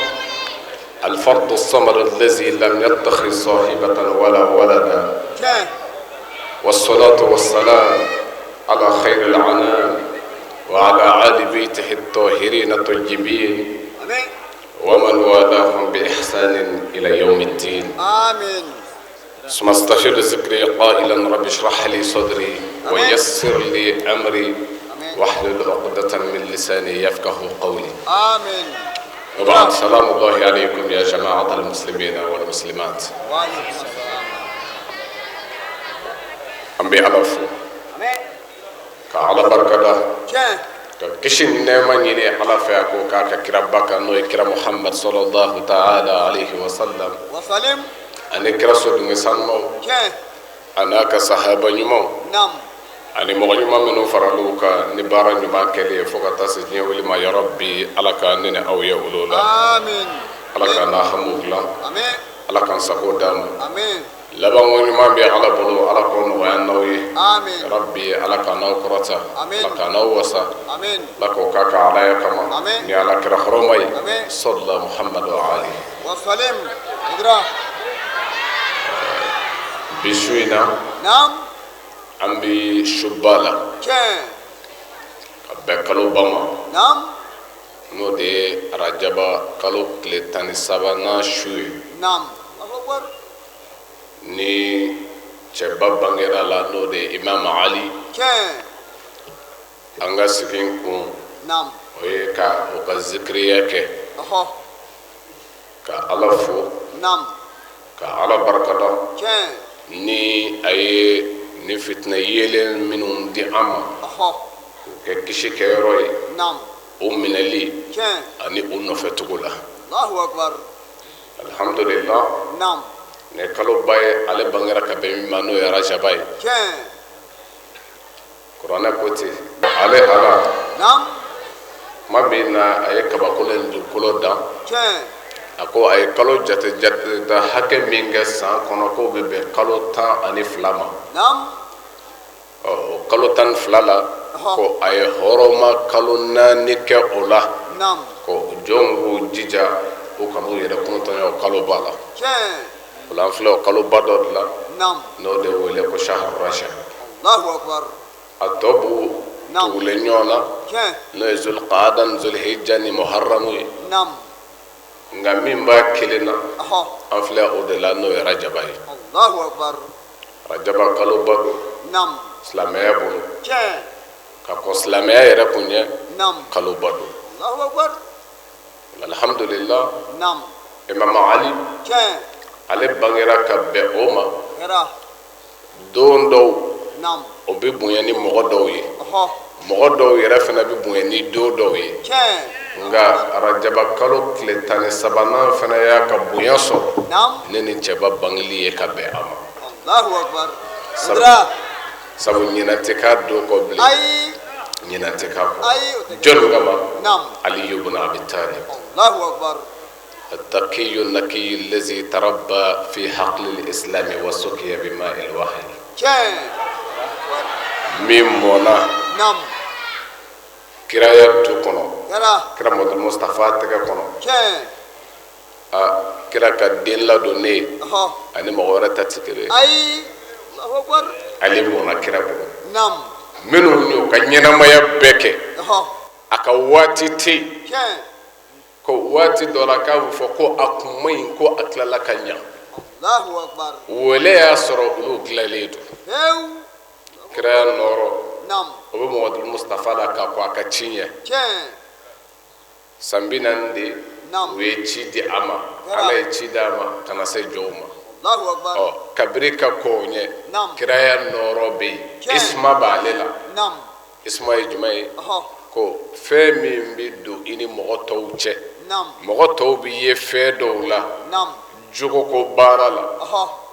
الفرد الصمد الذي لم يتخذ صاحبة ولا ولدا، والصلاة والسلام على خير الأنام وعلى آل بيته الطاهرين الطيبين ومن والاهم بإحسان إلى يوم الدين. آمين. ثم استشير ذكري قائلا: رب اشرح لي صدري ويسر لي أمري واحلل عقدة من لساني يفقه قولي. آمين. وبعد، سلام الله عليكم يا جماعة المسلمين والمسلمات. وعليكم السلام. An bɛ Ala fo ka Ala barikada. Ka kisi ni nɛɛma ɲini Ala fɛ, a k'o k'a ka kiraba kan, n'o ye kira Muhamad sallallahu ta'ala alayhi wa sallam, Wasalim. Ani kira sodenw sanumaw, a n'a ka sahaba ɲumanw, ani mɔgɔ ɲuman minnu faral'u kan ni baara ɲuman kɛli ye fo ka taa se diɲɛ wuli ma. Ya Rabbi, Ala ka ne ni aw ye olu la. Amin. Ala ka n'a hamu dilan. Amin. Ala k'an sago d'an ma. Amin. Labanko ɲuman bɛ Ala bolo, Ala k'o nɔgɔya n'aw ye. Amin. Rabbi, Ala ka n'aw kɔrɔta. Amin. Ala ka n'aw wasa. Amin. Ala k'o k'a ka alaya kama. Amin. Ni Ala kira hɔrɔma ye. Amin. Sɔlila Muhammadu wa ali. Wasalim. Idra. Bi su in na, an bɛ suba la ka bɛn kaloba ma, n'o de ye arajaba kalo tile 13nan su ye, Allahu akbar. Ni cɛba bangera la, n'o de ye Imam Ali. An ka sigi kun, o ye ka o ka zikiriya kɛ, ka Ala fo, ka Ala barikada ni a ye ni fitinɛ yeelen minnu di an ma, k'o kɛ kisi kɛyɔrɔ ye, o minɛli ani o nɔfɛcogo la. Allahu akbar. Alhamdulillah. Nin kaloba ye, ale bangera ka bɛn min ma, n'o ye arajaba ye. Kuranɛ ko ten, ale Ala, tuma min na a ye kabakolo ni dugukolo dan, a ko a ye kalo jate jate da hakɛ min kɛ san kɔnɔ, k'o bɛ bɛn kalo 12 ma. Ɔ, o kalo 12 la, ko a ye hɔrɔma kalo 4 kɛ o la, ko jɔnw k'u jija u kan'u yɛrɛ kɔnɔtɔɲɔ o kaloba la. O la, an filɛ o kaloba dɔ de la, n'o de wele ko shahru rajab. Allahu akbar. A tɔ b'u tugulen ɲɔgɔn na, n'o ye zulqaada ni zulhijja ni muharramu ye. Nka min b'a kelen na, an filɛ o de la, n'o ye rajaba ye. Allahu akbar. Rajaba kaloba don silamɛya bolo. Ka kɔn silamɛya yɛrɛ kun ɲɛ, kaloba don. Allahu akbar. Alhamdulillah. Imam Ali, ale bangera ka bɛn o ma. Don dɔw, o bɛ bonya ni mɔgɔ dɔw ye, mɔgɔ dɔw yɛrɛ fana bɛ bonya ni don dɔw ye. Nka arajaba kalo tile 13nan fana y'a ka bonya sɔrɔ ne ni cɛba bangeli ye ka bɛn a ma. Allahu akbar. Sabu ɲinɛ tɛ k'a don kɔ bilen. Ayi. Ɲinɛ tɛ k'a kɔ. Ayi, o tɛ kɛ. Jɔnni kama? Ali ibn Abi Talib. Allahu akbar. التقي النقي الذي تربى في حقل الإسلام وسقي بماء الوحي. Min mɔnna kiraya du kɔnɔ, kira Mamadu Mustafa tɛgɛ kɔnɔ, a kira ka den ladon ne ye ani mɔgɔ wɛrɛ ta tɛ kelen ye. Ayi. Allahu akbar. Ale mɔnna kira bolo. Minnu y'u ka ɲɛnamaya bɛɛ kɛ, a ka waati tɛ yen ko waati dɔ la k'a bɛ fɔ ko a kun man ɲi, ko a tilala ka ɲa. Allahu akbar. Wele y'a sɔrɔ olu dilanlen don. Kiraya nɔɔrɔ, o bɛ Mamadu Mustafa la k'a ko a ka ci ɲɛ. San 40 de u ye ci di a ma, Ala ye ci di a ma ka na se jɔnw ma. Allahu akbar. Ɔ, kabiri ka kɔn o ɲɛ, kiraya nɔɔrɔ bɛ yen, isuma b'ale la. Isuma ye jumɛn ye? Ko fɛn min bɛ don i ni mɔgɔ tɔw cɛ, mɔgɔ tɔw bɛ ye fɛn dɔw la, jogoko baara la,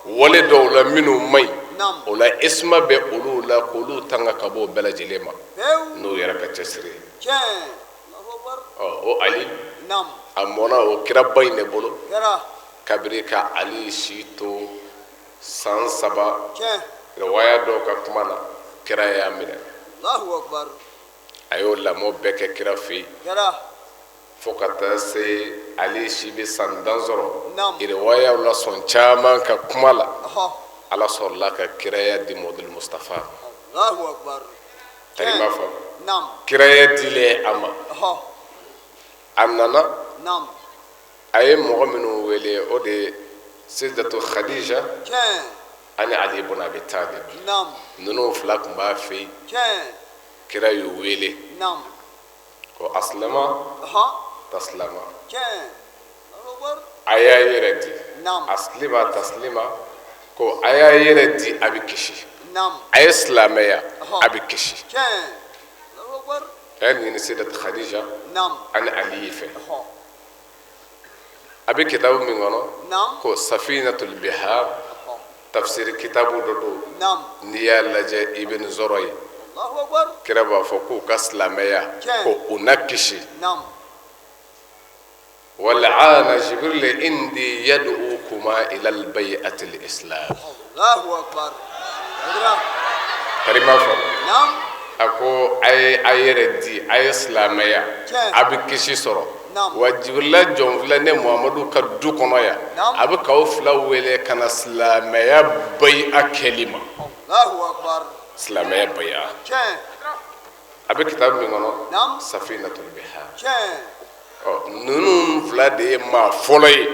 wale dɔw la minnu man ɲi, o la isuma bɛ olu la k'olu tanga ka bɔ o bɛɛ lajɛlen ma n'o yɛrɛ ka cɛsiri ye. Ɔ, o Ali, a mɔna o kiraba in de bolo. Kabiri ka Ali si to san 3, riwaya dɔw ka kuma na, kira y'a minɛ. Allahu akbar. A y'o lamɔ bɛɛ kɛ kira fɛ yen fo ka taa se Ali si bɛ san 10 sɔrɔ. Riwayaw la, sɔn caman ka kuma la, Ala sɔrɔla ka kiraya di Mamadu Mustafa. Allahu akbar. Tari m'a faamu. Kiraya dilen a ma, a nana, a ye mɔgɔ minnu wele, o de ye Sidatu Khadija ani Ali ibn Abi Talib. Ninnu fila tun b'a fɛ yen. Kira y'u wele ko asilama tasilama, a y'a yɛrɛ di. Asilima tasilima, ko a y'a yɛrɛ di, a bɛ kisi. A ye silamɛya, a bɛ kisi. A y'a ɲini Sedat Khadija ani Ali fɛ. A bɛ kitabu min kɔnɔ ko Safinatul Bihar, tafsiri kitabu dɔ don, n'i y'a lajɛ i bɛ nin sɔrɔ yen. Kira b'a fɔ k'u ka silamɛya ko u na kisi. Wal'ana Jibril indi yad'ukuma ila al-bay'ati al-islam. Allahu akbar. Karima fɔ. A ko a ye a yɛrɛ di, a ye silamɛya, a bɛ kisi sɔrɔ. Wa Jibrila jɔn filɛ ne Muhamadu ka du kɔnɔ yan, a bɛ k'aw fila wele ka na silamɛya bayi'a kɛli ma. Allahu akbar. Silamɛya bayi'a. A bɛ kitabu min kɔnɔ, Safinatul Bihar. Ɔ, ninnu fila de ye maa fɔlɔ ye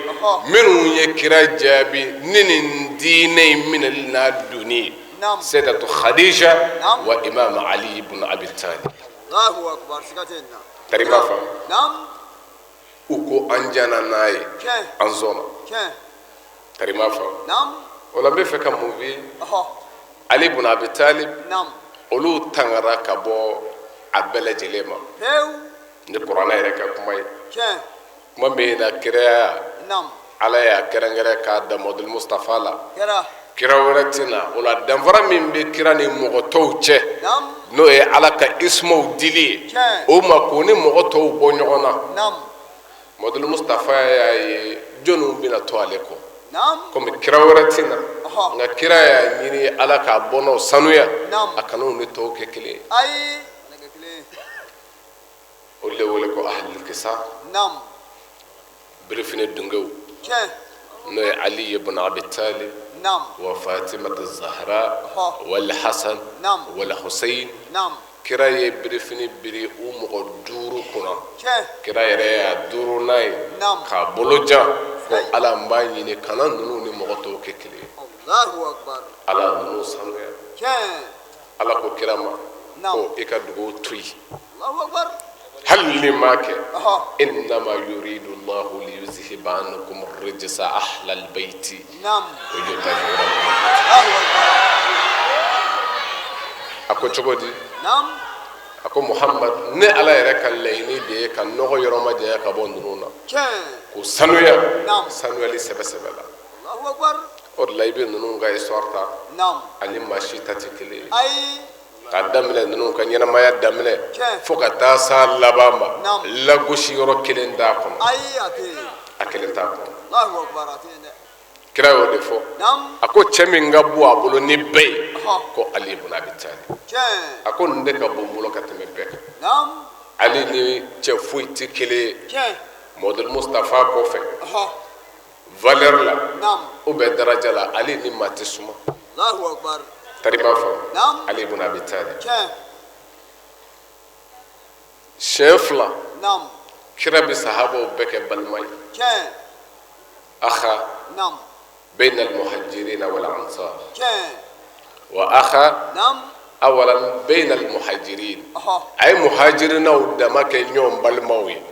minnu ye kira jaabi ni nin diinɛ in minɛli n'a donni ye. Sayyidatu Khadija wa Imam Ali ibn Abi Talib. Allahu akbar, siga tɛ nin na. Tari b'a faamu. U ko an jana n'a ye, an sɔnna. Tari b'a faamu. O la n bɛ fɛ ka mun f'i ye? Ali ibn Abi Talib, olu tangara ka bɔ a bɛɛ lajɛlen ma. Ni kuranɛ yɛrɛ ka kuma ye, kuma min na kiraya Ala y'a kɛrɛnkɛrɛn k'a da Muhamadu Mustafa la, kira wɛrɛ tɛ na. O la danfara min bɛ kira ni mɔgɔ tɔw cɛ, n'o ye Ala ka ismaw dili ye o ma, k'o ni mɔgɔ tɔw bɔ ɲɔgɔn na. Muhamadu Mustafa y'a ye jɔnniw bɛna to ale kɔ, komi kira wɛrɛ tɛ na, nka kira y'a ɲini Ala k'a bɔnnaw sanuya, a kana u ni tɔw kɛ kelen ye. O de wele ko ahlul kisa, birifini dungew, n'o ye Ali ibn Abi Talib wa Fatimata Zahra wal Hasan wal Hussein. Kira ye birifini biri u mɔgɔ duuru kunna. Kira yɛrɛ y'a duurunan ye k'a bolo jan ko Ala, n b'a ɲini kana ninnu ni mɔgɔ tɔw kɛ kelen ye. Ala ninnu sanuya. Ala ko kira ma ko i ka dugawu to yen, hali ni m'a kɛ. Innama yuridu Allahu liyuzhiba ankum rijsa ahlal bayti wa yutahhirakum. A ko cogo di? A ko Muhammad, ne Ala yɛrɛ ka laɲini de ye ka nɔgɔ yɔrɔ majanya ka bɔ ninnu na, k'u sanuya, sanuyali sɛbɛ sɛbɛ la. O de la i bɛ ninnu ka histoire ta, ani maa si ta tɛ kelen ye. K'a daminɛ ninnu ka ɲɛnamaya daminɛ fo ka taa s'a laban ma, lagosi yɔrɔ kelen t'a kɔnɔ, a kelen t'a kɔnɔ. Kira y'o de fɔ. A ko cɛ min ka bon a bolo ni bɛɛ ye, ko Ali ibn Abi Talib. A ko nin de ka bon n bolo ka tɛmɛ bɛɛ kan. Ali ni cɛ foyi tɛ kelen ye Muhamadu Mustafa kɔfɛ valeur la ou bien daraja la, Ali ni maa tɛ suma. Tari b'a fɔ Ali ibn Abi Talib siɲɛ fila kira bɛ sahabaw bɛɛ kɛ balima ye. Akha bayna al-muhajirina wal ansar wa akha awalan bayna al-muhajirin. A ye muhajirinaw dama kɛ ɲɔgɔn balimaw ye.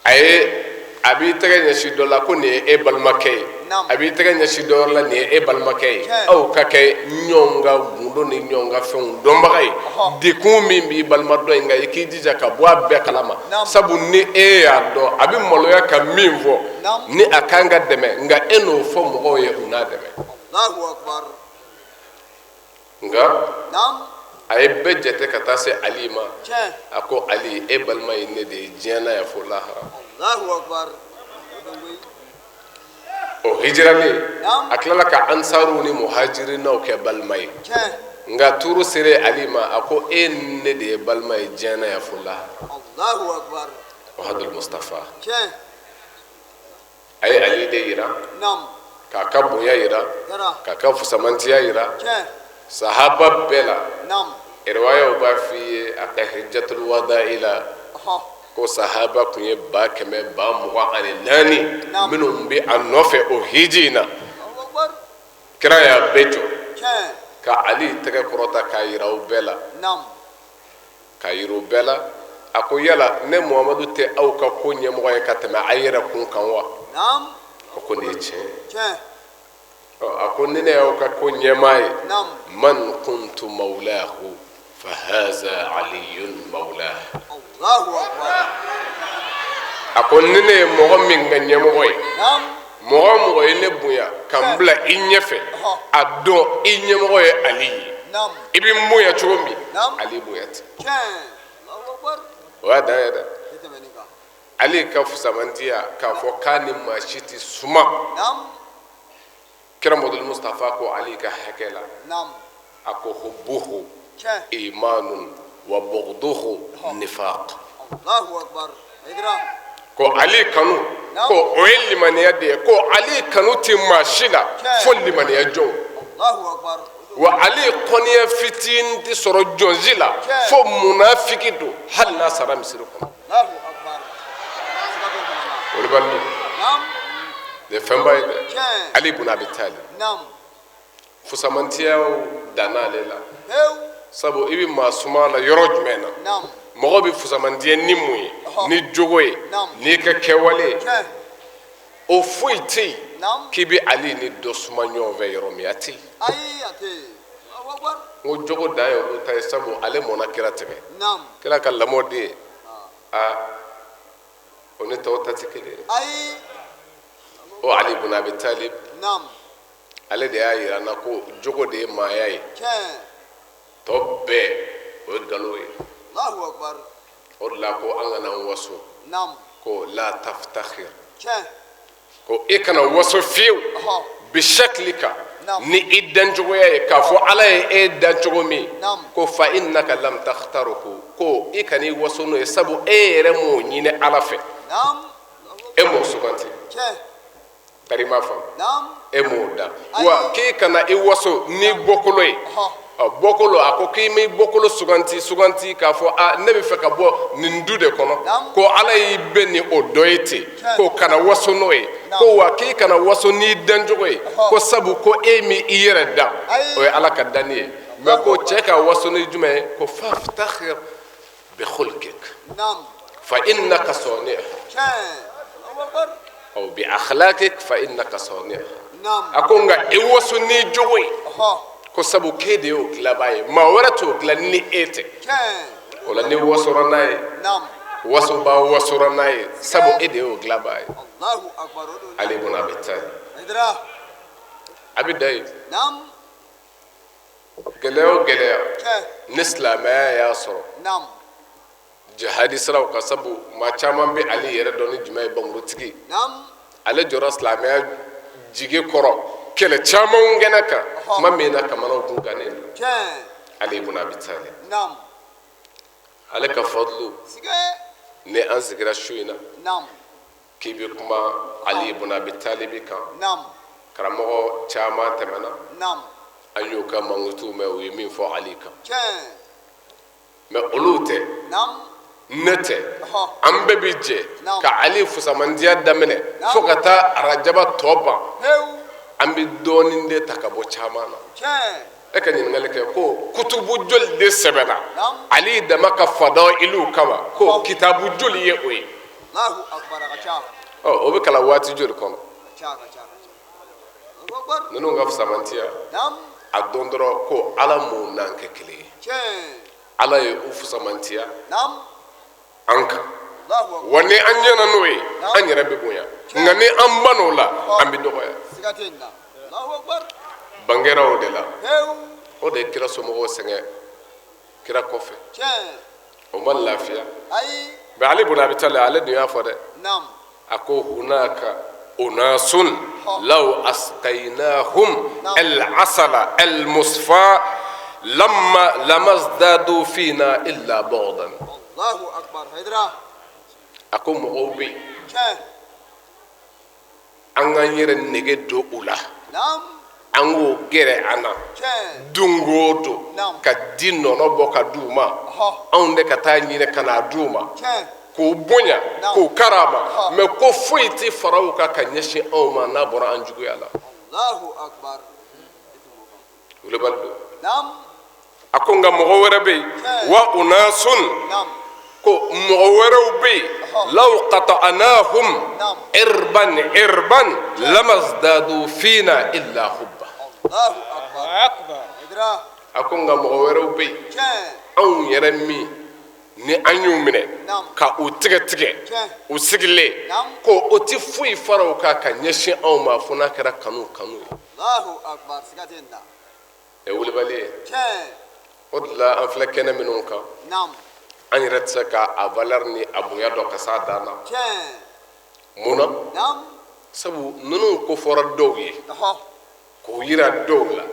A ye a b'i tɛgɛ ɲɛsin dɔ la ko nin ye e balimakɛ ye, a b'i tɛgɛ ɲɛsin dɔ wɛrɛ la nin ye e balimakɛ ye. Aw ka kɛ ɲɔgɔn ka gundo ni ɲɔgɔn ka fɛnw dɔnbaga ye. Degun min b'i balima dɔ in kan, i k'i jija ka bɔ a bɛɛ kalama, sabu ni e y'a dɔn a bɛ maloya ka min fɔ ni a kan ka dɛmɛ, nka e n'o fɔ mɔgɔw ye u n'a dɛmɛ. Nka a ye bɛɛ jate ka taa se Ali ma. A ko Ali, e balima ye ne de ye diɲɛ na yan fo lahara. O hijiralen, a tilala ka ansaruw ni muhajirinaw kɛ balima ye. Nka turu sere Ali ma, a ko e ne de ye balima ye diɲɛ na yan fo lahara. Muhamadu Mustafa a ye Ali de yira, k'a ka bonya yira, k'a ka fusamantiya yira sahaba bɛɛ la. Riwayaw b'a f'i ye a ka hijjatul wada'i la ko sahaba tun ye 124,000 minnu bɛ a nɔfɛ o hiji in na. Kira y'a bɛɛ jɔ ka Ali tɛgɛ kɔrɔta k'a yira u bɛɛ la, k'a yira u bɛɛ la. A ko yala ne Muhamadu tɛ aw ka ko ɲɛmɔgɔ ye ka tɛmɛ a yɛrɛ kun kan wa? O ko nin ye tiɲɛ ye. A ko ni ne y'aw ka ko ɲɛmaa ye, man kuntu mawlahu Fahaza aliyun mawla. Allahu akbar. A ko ni ne ye mɔgɔ min ka ɲɛmɔgɔ ye, mɔgɔ o mɔgɔ ye ne bonya ka n bila i ɲɛfɛ, a dɔn i ɲɛmɔgɔ ye Ali ye. I bɛ n bonya cogo min, Ali bonya ten. O y'a dan ye dɛ. Ali ka fusamantiya k'a fɔ k'a ni maa si tɛ suma. Kira Muhamadu Mustafa ko Ali ka hakɛ la, a ko hubbuhu imanun wa bughduhu nifaq. Ko Ali kanu, ko o ye limaniya de ye. Ko Ali kanu tɛ maa si la fo limaniya jɔnw. Wa Ali kɔniya fitinin tɛ sɔrɔ jɔn si la fo munafiki don, hali n'a sara misiri kɔnɔ. Wulibali nin ye fɛnba ye dɛ. Ali bun Abi Talib fusamantiyaw danna ale la, sabu i bɛ maa suma la yɔrɔ jumɛn na? Mɔgɔ bɛ fusamantiya ni mun ye? Ni jogo ye, n'i ka kɛwale ye. O foyi tɛ yen k'i bɛ Ali ni dɔ suma ɲɔgɔn fɛ yɔrɔ min, a tɛ yen. N ko jogo dan ye olu ta ye, sabu ale mɔna kira tɛmɛ. Kira ka lamɔ den ye, aa, o ni tɔw ta tɛ kelen ye. O Ali bun Abi Talib, ale de y'a yira an na ko jogo de ye maaya ye, tɔ bɛɛ o ye nkalon ye. O de la ko an kana an waso, ko la taftakhir, ko e kana waso fiyewu bishaklika, ni i dancogoya ye, k'a fɔ Ala ye e dan cogo min, ko fa innaka lam takhtaruhu, ko i kana i waso n'o ye, sabu e yɛrɛ m'o ɲini Ala fɛ, e m'o suganti. Tari m'a faamu, e m'o da. Wa k'i kana i waso ni bɔkolo ye. Bɔkolo, a ko k'i m'i bɔkolo suganti suganti k'a fɔ a ne bɛ fɛ ka bɔ nin du de kɔnɔ, ko Ala y'i bɛn ni o dɔ ye ten, ko kana waso n'o ye. Ko wa k'i kana waso n'i dancogo ye, ko sabu ko e m'i i yɛrɛ dan, o ye Ala ka danni ye. Mais ko cɛ ka waso ni jumɛn ye? Ko faftakhir bi khulqik fa innaka sani'uha aw bi akhlaqik fa innaka sani'uha. A ko nka i waso n'i jogo ye, ko sabu k'e de y'o dilanbaa ye, maa wɛrɛ t'o dilan ni e tɛ. O la ni wasora n'a ye, wasoba wasora n'a ye, sabu e de y'o dilanbaa ye. Ali bun Abi Talib a bɛ da yen. Gɛlɛya o gɛlɛya ni silamɛya y'a sɔrɔ jihadi siraw kan, sabu maa caman bɛ Ali yɛrɛ dɔn ni jumɛn ye? Bamurutigi. Ale jɔra silamɛya jigi kɔrɔ kɛlɛ caman kɛnɛ kan, tuma min na kamanaw kun gannen don. Ali ibn Abi Talib, ale ka fadlu, ni an sigira su in na k'i bɛ kuma Ali ibn Abi Talib kan, karamɔgɔ caman tɛmɛna, an y'u ka mankutuw mɛn, u ye min fɔ Ali kan. Mais olu tɛ, ne tɛ, an bɛɛ bɛ jɛ ka Ali fusamandiya daminɛ fo ka taa arajaba tɔ ban. An bɛ dɔɔnin de ta ka bɔ caman na. E ka ɲininkali kɛ ko kutubu joli de sɛbɛnna Ali dama ka fadailu kama, ko kitabu joli ye o ye? Ɔ, o bɛ kalan waati joli kɔnɔ? Ninnu ka fusamantiya, a dɔn dɔrɔn ko Ala m'u n'an kɛ kelen ye. Ala ye u fusamantiya an kan, wa ni an ɲɛna n'o ye, an yɛrɛ bɛ bonya, nka ni an ban'o la, an bɛ dɔgɔya. Bangera o de la, o de ye kira somɔgɔw sɛgɛn kira kɔfɛ, o ma lafiya. Mais Ali bun Abi Talib, ale dun y'a fɔ dɛ, a ko hunaka unasun law asqaynahum al-asala al-musfa lamma lamazdadu fina illa bughdan. Allahu akbar Haidara. A ko mɔgɔw bɛ yen, an k'an yɛrɛ nege don u la, an k'o gɛrɛ an na don o don ka di nɔnɔ bɔ ka d'u ma, anw de ka taa ɲini ka n'a d'u ma, k'u bonya, k'u karama, mais ko foyi tɛ fara u kan ka ɲɛsin anw ma n'a bɔra an juguya la. Wulibali don. A ko nka mɔgɔ wɛrɛ bɛ yen, wa unasun, ko mɔgɔ wɛrɛw bɛ yen, law qata'nahum irban irban lamazdadu fina illa hubba. A ko nka mɔgɔ wɛrɛw bɛ yen, anw yɛrɛ min ni an y'u minɛ ka u tigɛ tigɛ u sigilen, ko o tɛ foyi fara u kan ka ɲɛsin anw ma fo n'a kɛra kanu kanu ye. Ɛ wulibali ye. O de la an filɛ kɛnɛ minnu kan, an yɛrɛ tɛ se ka a valeur ni a bonya dɔn ka s'a dan na. Mun na? Sabu ninnu ko fɔra dɔw ye, k'o yira dɔw la,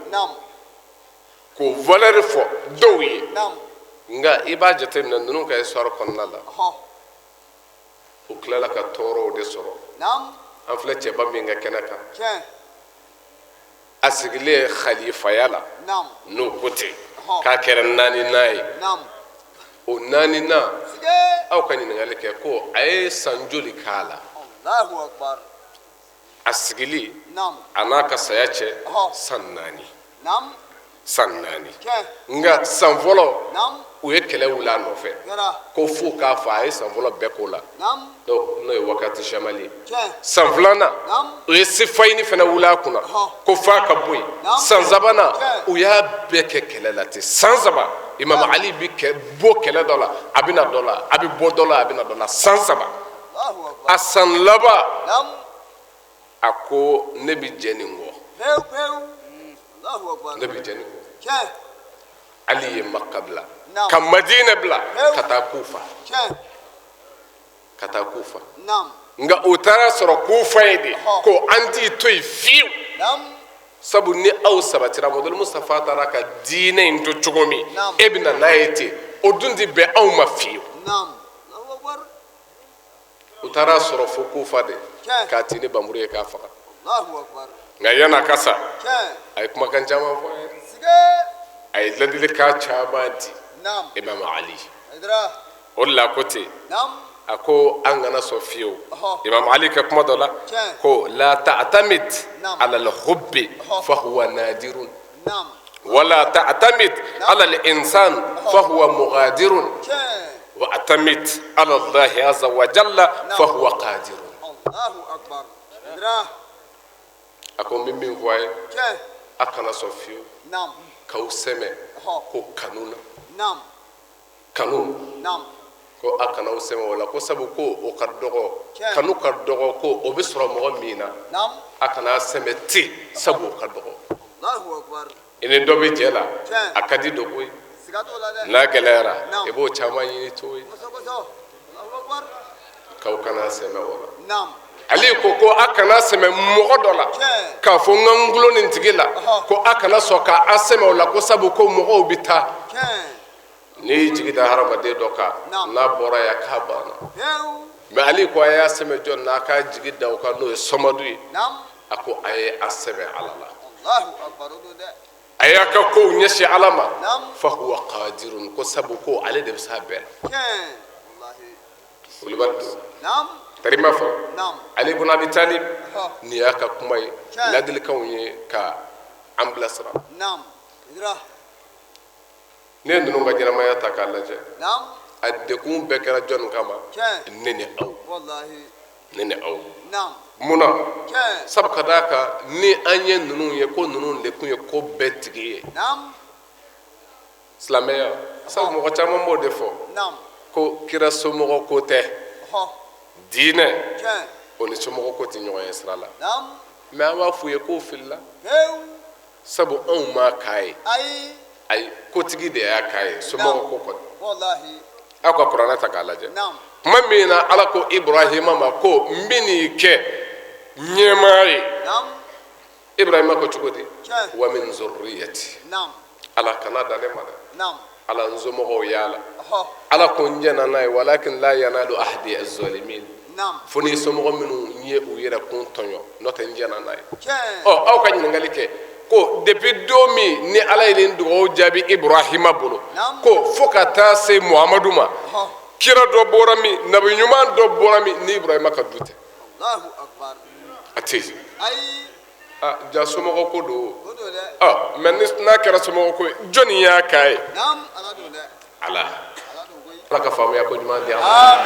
k'o valeur fɔ dɔw ye. Nka i b'a jateminɛ ninnu ka histoire kɔnɔna la, u tilala ka tɔɔrɔw de sɔrɔ. An filɛ cɛba min ka kɛnɛ kan, a sigilen khalifaya la, n'o ko ten k'a kɛra naaninan ye. O naaninan, aw ka ɲininkali kɛ ko a ye san joli k'a la? A sigili a n'a ka saya cɛ, san 4. San 4. Nka san fɔlɔ, u ye kɛlɛ wuli a nɔfɛ ko fo k'a fɔ a ye san fɔlɔ bɛɛ k'o la, n'o ye wakati jamali ye. San filanan, u ye sifayini fana wuli a kunna ko f'a ka bɔ yen. San sabanan, u y'a bɛɛ kɛ kɛlɛ la ten. San 3, Imam Ali bɛ bɔ kɛlɛ dɔ la, a bɛ na dɔ la, a bɛ bɔ dɔ la, a bɛ na dɔ la. San 3, a san laban, a ko ne bɛ jɛ nin kɔ, ne bɛ jɛ nin kɔ. Ali ye Maka bila ka Madina bila ka taa Kufa, ka taa Kufa. Nka o taara sɔrɔ Kufa ye de ko an t'i to yen fiyewu, sabu ni aw sabatira, Mamadu Mustafa taara ka diinɛ in to cogo min, e bɛ na n'a ye ten, o dun tɛ bɛn anw ma fiyewu. U taara sɔrɔ fo Kufa de k'a ci ni bamuru ye k'a faga. Nka yan'a ka sa, a ye kumakan caman fɔ a ye, a ye ladilikan caman di Imam Ali. O de la ko ten, a ko an kana sɔn fiyewu. Imam Ali ka kuma dɔ la ko la ta'tamid ala al-hubbi fa huwa nadirun, wala ta'tamid ala al-insan fa huwa mughadirun, wa atamid ala Allah azza wa jalla fa huwa qadirun. A ko n bɛ min fɔ a ye, a kana sɔn fiyewu k'aw sɛmɛ ko kanu na, kanu, ko a kana aw sɛmɛ o la, ko sabu ko o ka dɔgɔ, kanu ka dɔgɔ, ko o bɛ sɔrɔ mɔgɔ min na, a kana sɛmɛ ten, sabu o ka dɔgɔ. I ni dɔ bɛ jɛ la, a ka di dɔ koyi, n'a gɛlɛyara i b'o caman ɲini to ye, k'aw kana sɛmɛ o la. Ale ko ko a kana sɛmɛ mɔgɔ dɔ la k'a fɔ n ka n gulon nin tigi la, ko a kana sɔn k'a sɛmɛ o la, ko sabu ko mɔgɔw bɛ taa. N'i y'i jigi da hadamaden dɔ kan, n'a bɔra yan k'a banna. Mais ale ko a y'a sɛmɛ jɔn na, a k'a jigi da o kan, n'o ye Sɔmadu ye. A ko a ye a sɛmɛ Ala la, a y'a ka kow ɲɛsin Ala ma, fa huwa qadirun, ko sabu ko ale de bɛ s'a bɛɛ la. Wulibali don tarima fɔ Ali ibn Abi Talib, nin y'a ka kuma ye, ladilikanw ye ka an bilasira. Ne ye ninnu ka ɲɛnamaya ta k'a lajɛ, a degun bɛɛ kɛra jɔnni kama? Ne ni aw, ne ni aw. Mun na? Sabu ka d'a kan ni an ye ninnu ye ko ninnu de tun ye ko bɛɛ tigi ye silamɛya. Sabu mɔgɔ caman b'o de fɔ ko kira somɔgɔ ko tɛ, diinɛ o ni somɔgɔ ko tɛ ɲɔgɔn ye sira la. Mais an b'a f'u ye k'o filila, sabu anw m'a k'a ye, ayi, kotigi de y'a k'a ye, somɔgɔ ko kɔni. Aw ka kuranɛ ta k'a lajɛ, tuma min na Ala ko Ibrahima ma ko n bɛ n'i kɛ ɲɛmaa ye, Ibrahima ko cogo di? Wa min zurriyati. Ala kana dan ne ma dɛ, Ala n somɔgɔw y'a la. Ala ko n jɛnna n'a ye, walakin la yanalu ahdi az-zalimin, fo ni somɔgɔ minnu ye u yɛrɛ kun tɔɲɔ, n'o tɛ n jɛnna n'a ye. Ɔ aw ka ɲininkali kɛ ko depuis don min ni Ala ye nin dugawu jaabi Ibrahima bolo, ko fo ka taa se Muhamadu ma, kira dɔ bɔra min, nabi ɲuman dɔ bɔra min ni Ibrahima ka du tɛ? A tɛ yen. Ja somɔgɔ ko don. Mais n'a kɛra somɔgɔ ko ye, jɔnni y'a k'a ye? Ala. Ala ka faamuya ko ɲuman di an ma.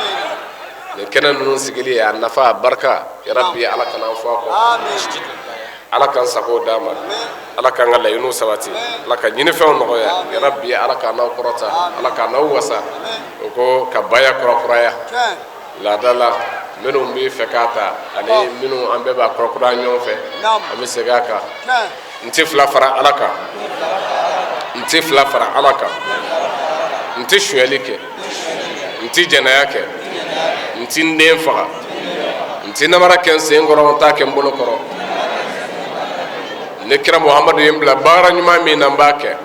Nin kɛnɛ ninnu sigili a nafa, a barika, yarabi Ala kana an fɔ a kɔ. Ala k'an sago d'a ma, Ala k'an ka laɲiniw sabati, Ala ka ɲinifɛnw nɔgɔya yarabi. Ala k'an n'aw kɔrɔta, Ala k'an n'aw wasa. O ko ka baya kurakuraya laada la, minnu bɛ fɛ k'a ta ani minnu an bɛɛ b'a kurakuraya ɲɔgɔn fɛ, an bɛ segin a kan. N tɛ fila fara Ala kan, n tɛ fila fara Ala kan, n tɛ sonyali kɛ, n tɛ jɛnɛya kɛ, n tɛ n den faga, n tɛ namara kɛ n sen kɔrɔ, n t'a kɛ n bolo kɔrɔ. Ni kira Muhamadu ye n bila baara ɲuman min na, n b'a kɛ.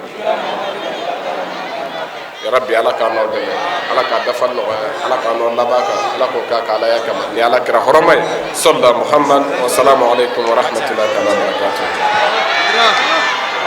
Yarabi, Ala k'an n'aw dɛmɛ, Ala k'a dafa nɔgɔya, Ala k'an n'aw laban kan, Ala k'o k'a ka Alaya kama ni Ala kira hɔrɔma ye. Sɔlila Muhammad wa salamu aleykum wa rahmatulahi taala wa barakatuh.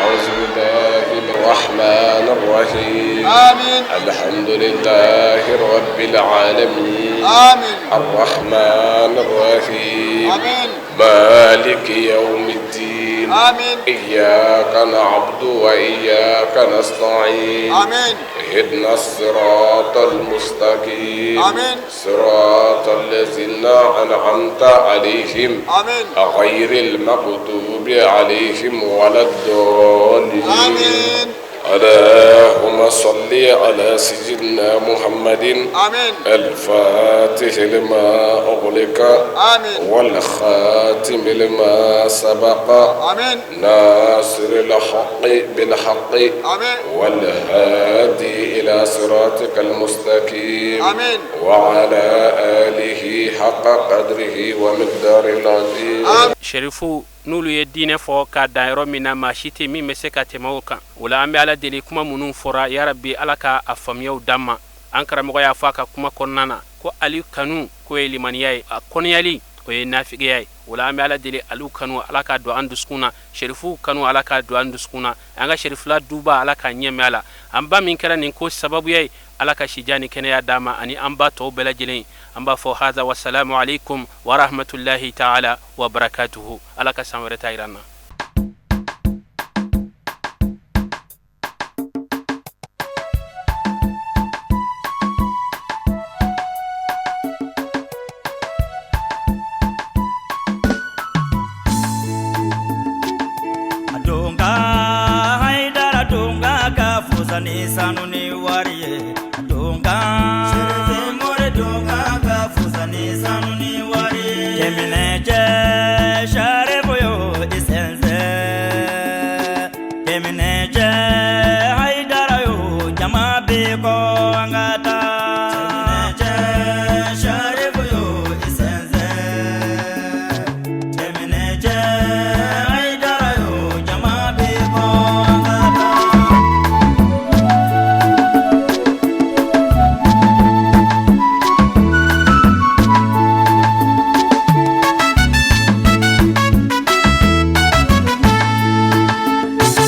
أعوذ بالله من الرحمن الرحيم. آمين. الحمد لله رب العالمين. آمين. الرحمن الرحيم. آمين. مالك يوم الدين. آمين. إياك نعبد وإياك نستعين. آمين. اهدنا الصراط المستقيم. آمين. صراط الذين أنعمت عليهم. آمين. غير المغضوب عليهم ولا الضالين. آمين. اللهم صل على سيدنا محمد. آمين. الفاتح لما أغلق. آمين. والخاتم لما سبق. آمين. ناصر الحق بالحق. آمين. والهادي إلى صراطك المستقيم. آمين. وعلى آله حق قدره ومقداره العظيم. آمين. Sherifu n'olu ye diinɛ fɔ k'a dan yɔrɔ min na, maa si tɛ min bɛ se ka tɛmɛ o kan. O la, an bɛ Ala deli, kuma minnu fɔra, yarabi, Ala ka a faamuyaw d'an ma. An karamɔgɔ y'a fɔ a ka kuma kɔnɔna na ko Ali kanu k'o ye limaniya ye, a kɔniyali o ye nafigiya ye. O la, an bɛ Ala deli, Aliw kanu, Ala k'a don an dusukun na. Sherifuw kanu, Ala k'a don an dusukun na. An ka sherifula duba, Ala k'a ɲɛmɛ a la. An ba min kɛra nin ko sababuya ye, Ala ka sijan ni kɛnɛya d'a ma, ani an ba tɔw bɛɛ lajɛlen. An b'a fɔ haza wasalamu alaikum warahmatullahi taala wa barakatuhu. Ala ka san wɛrɛ ta yira an na.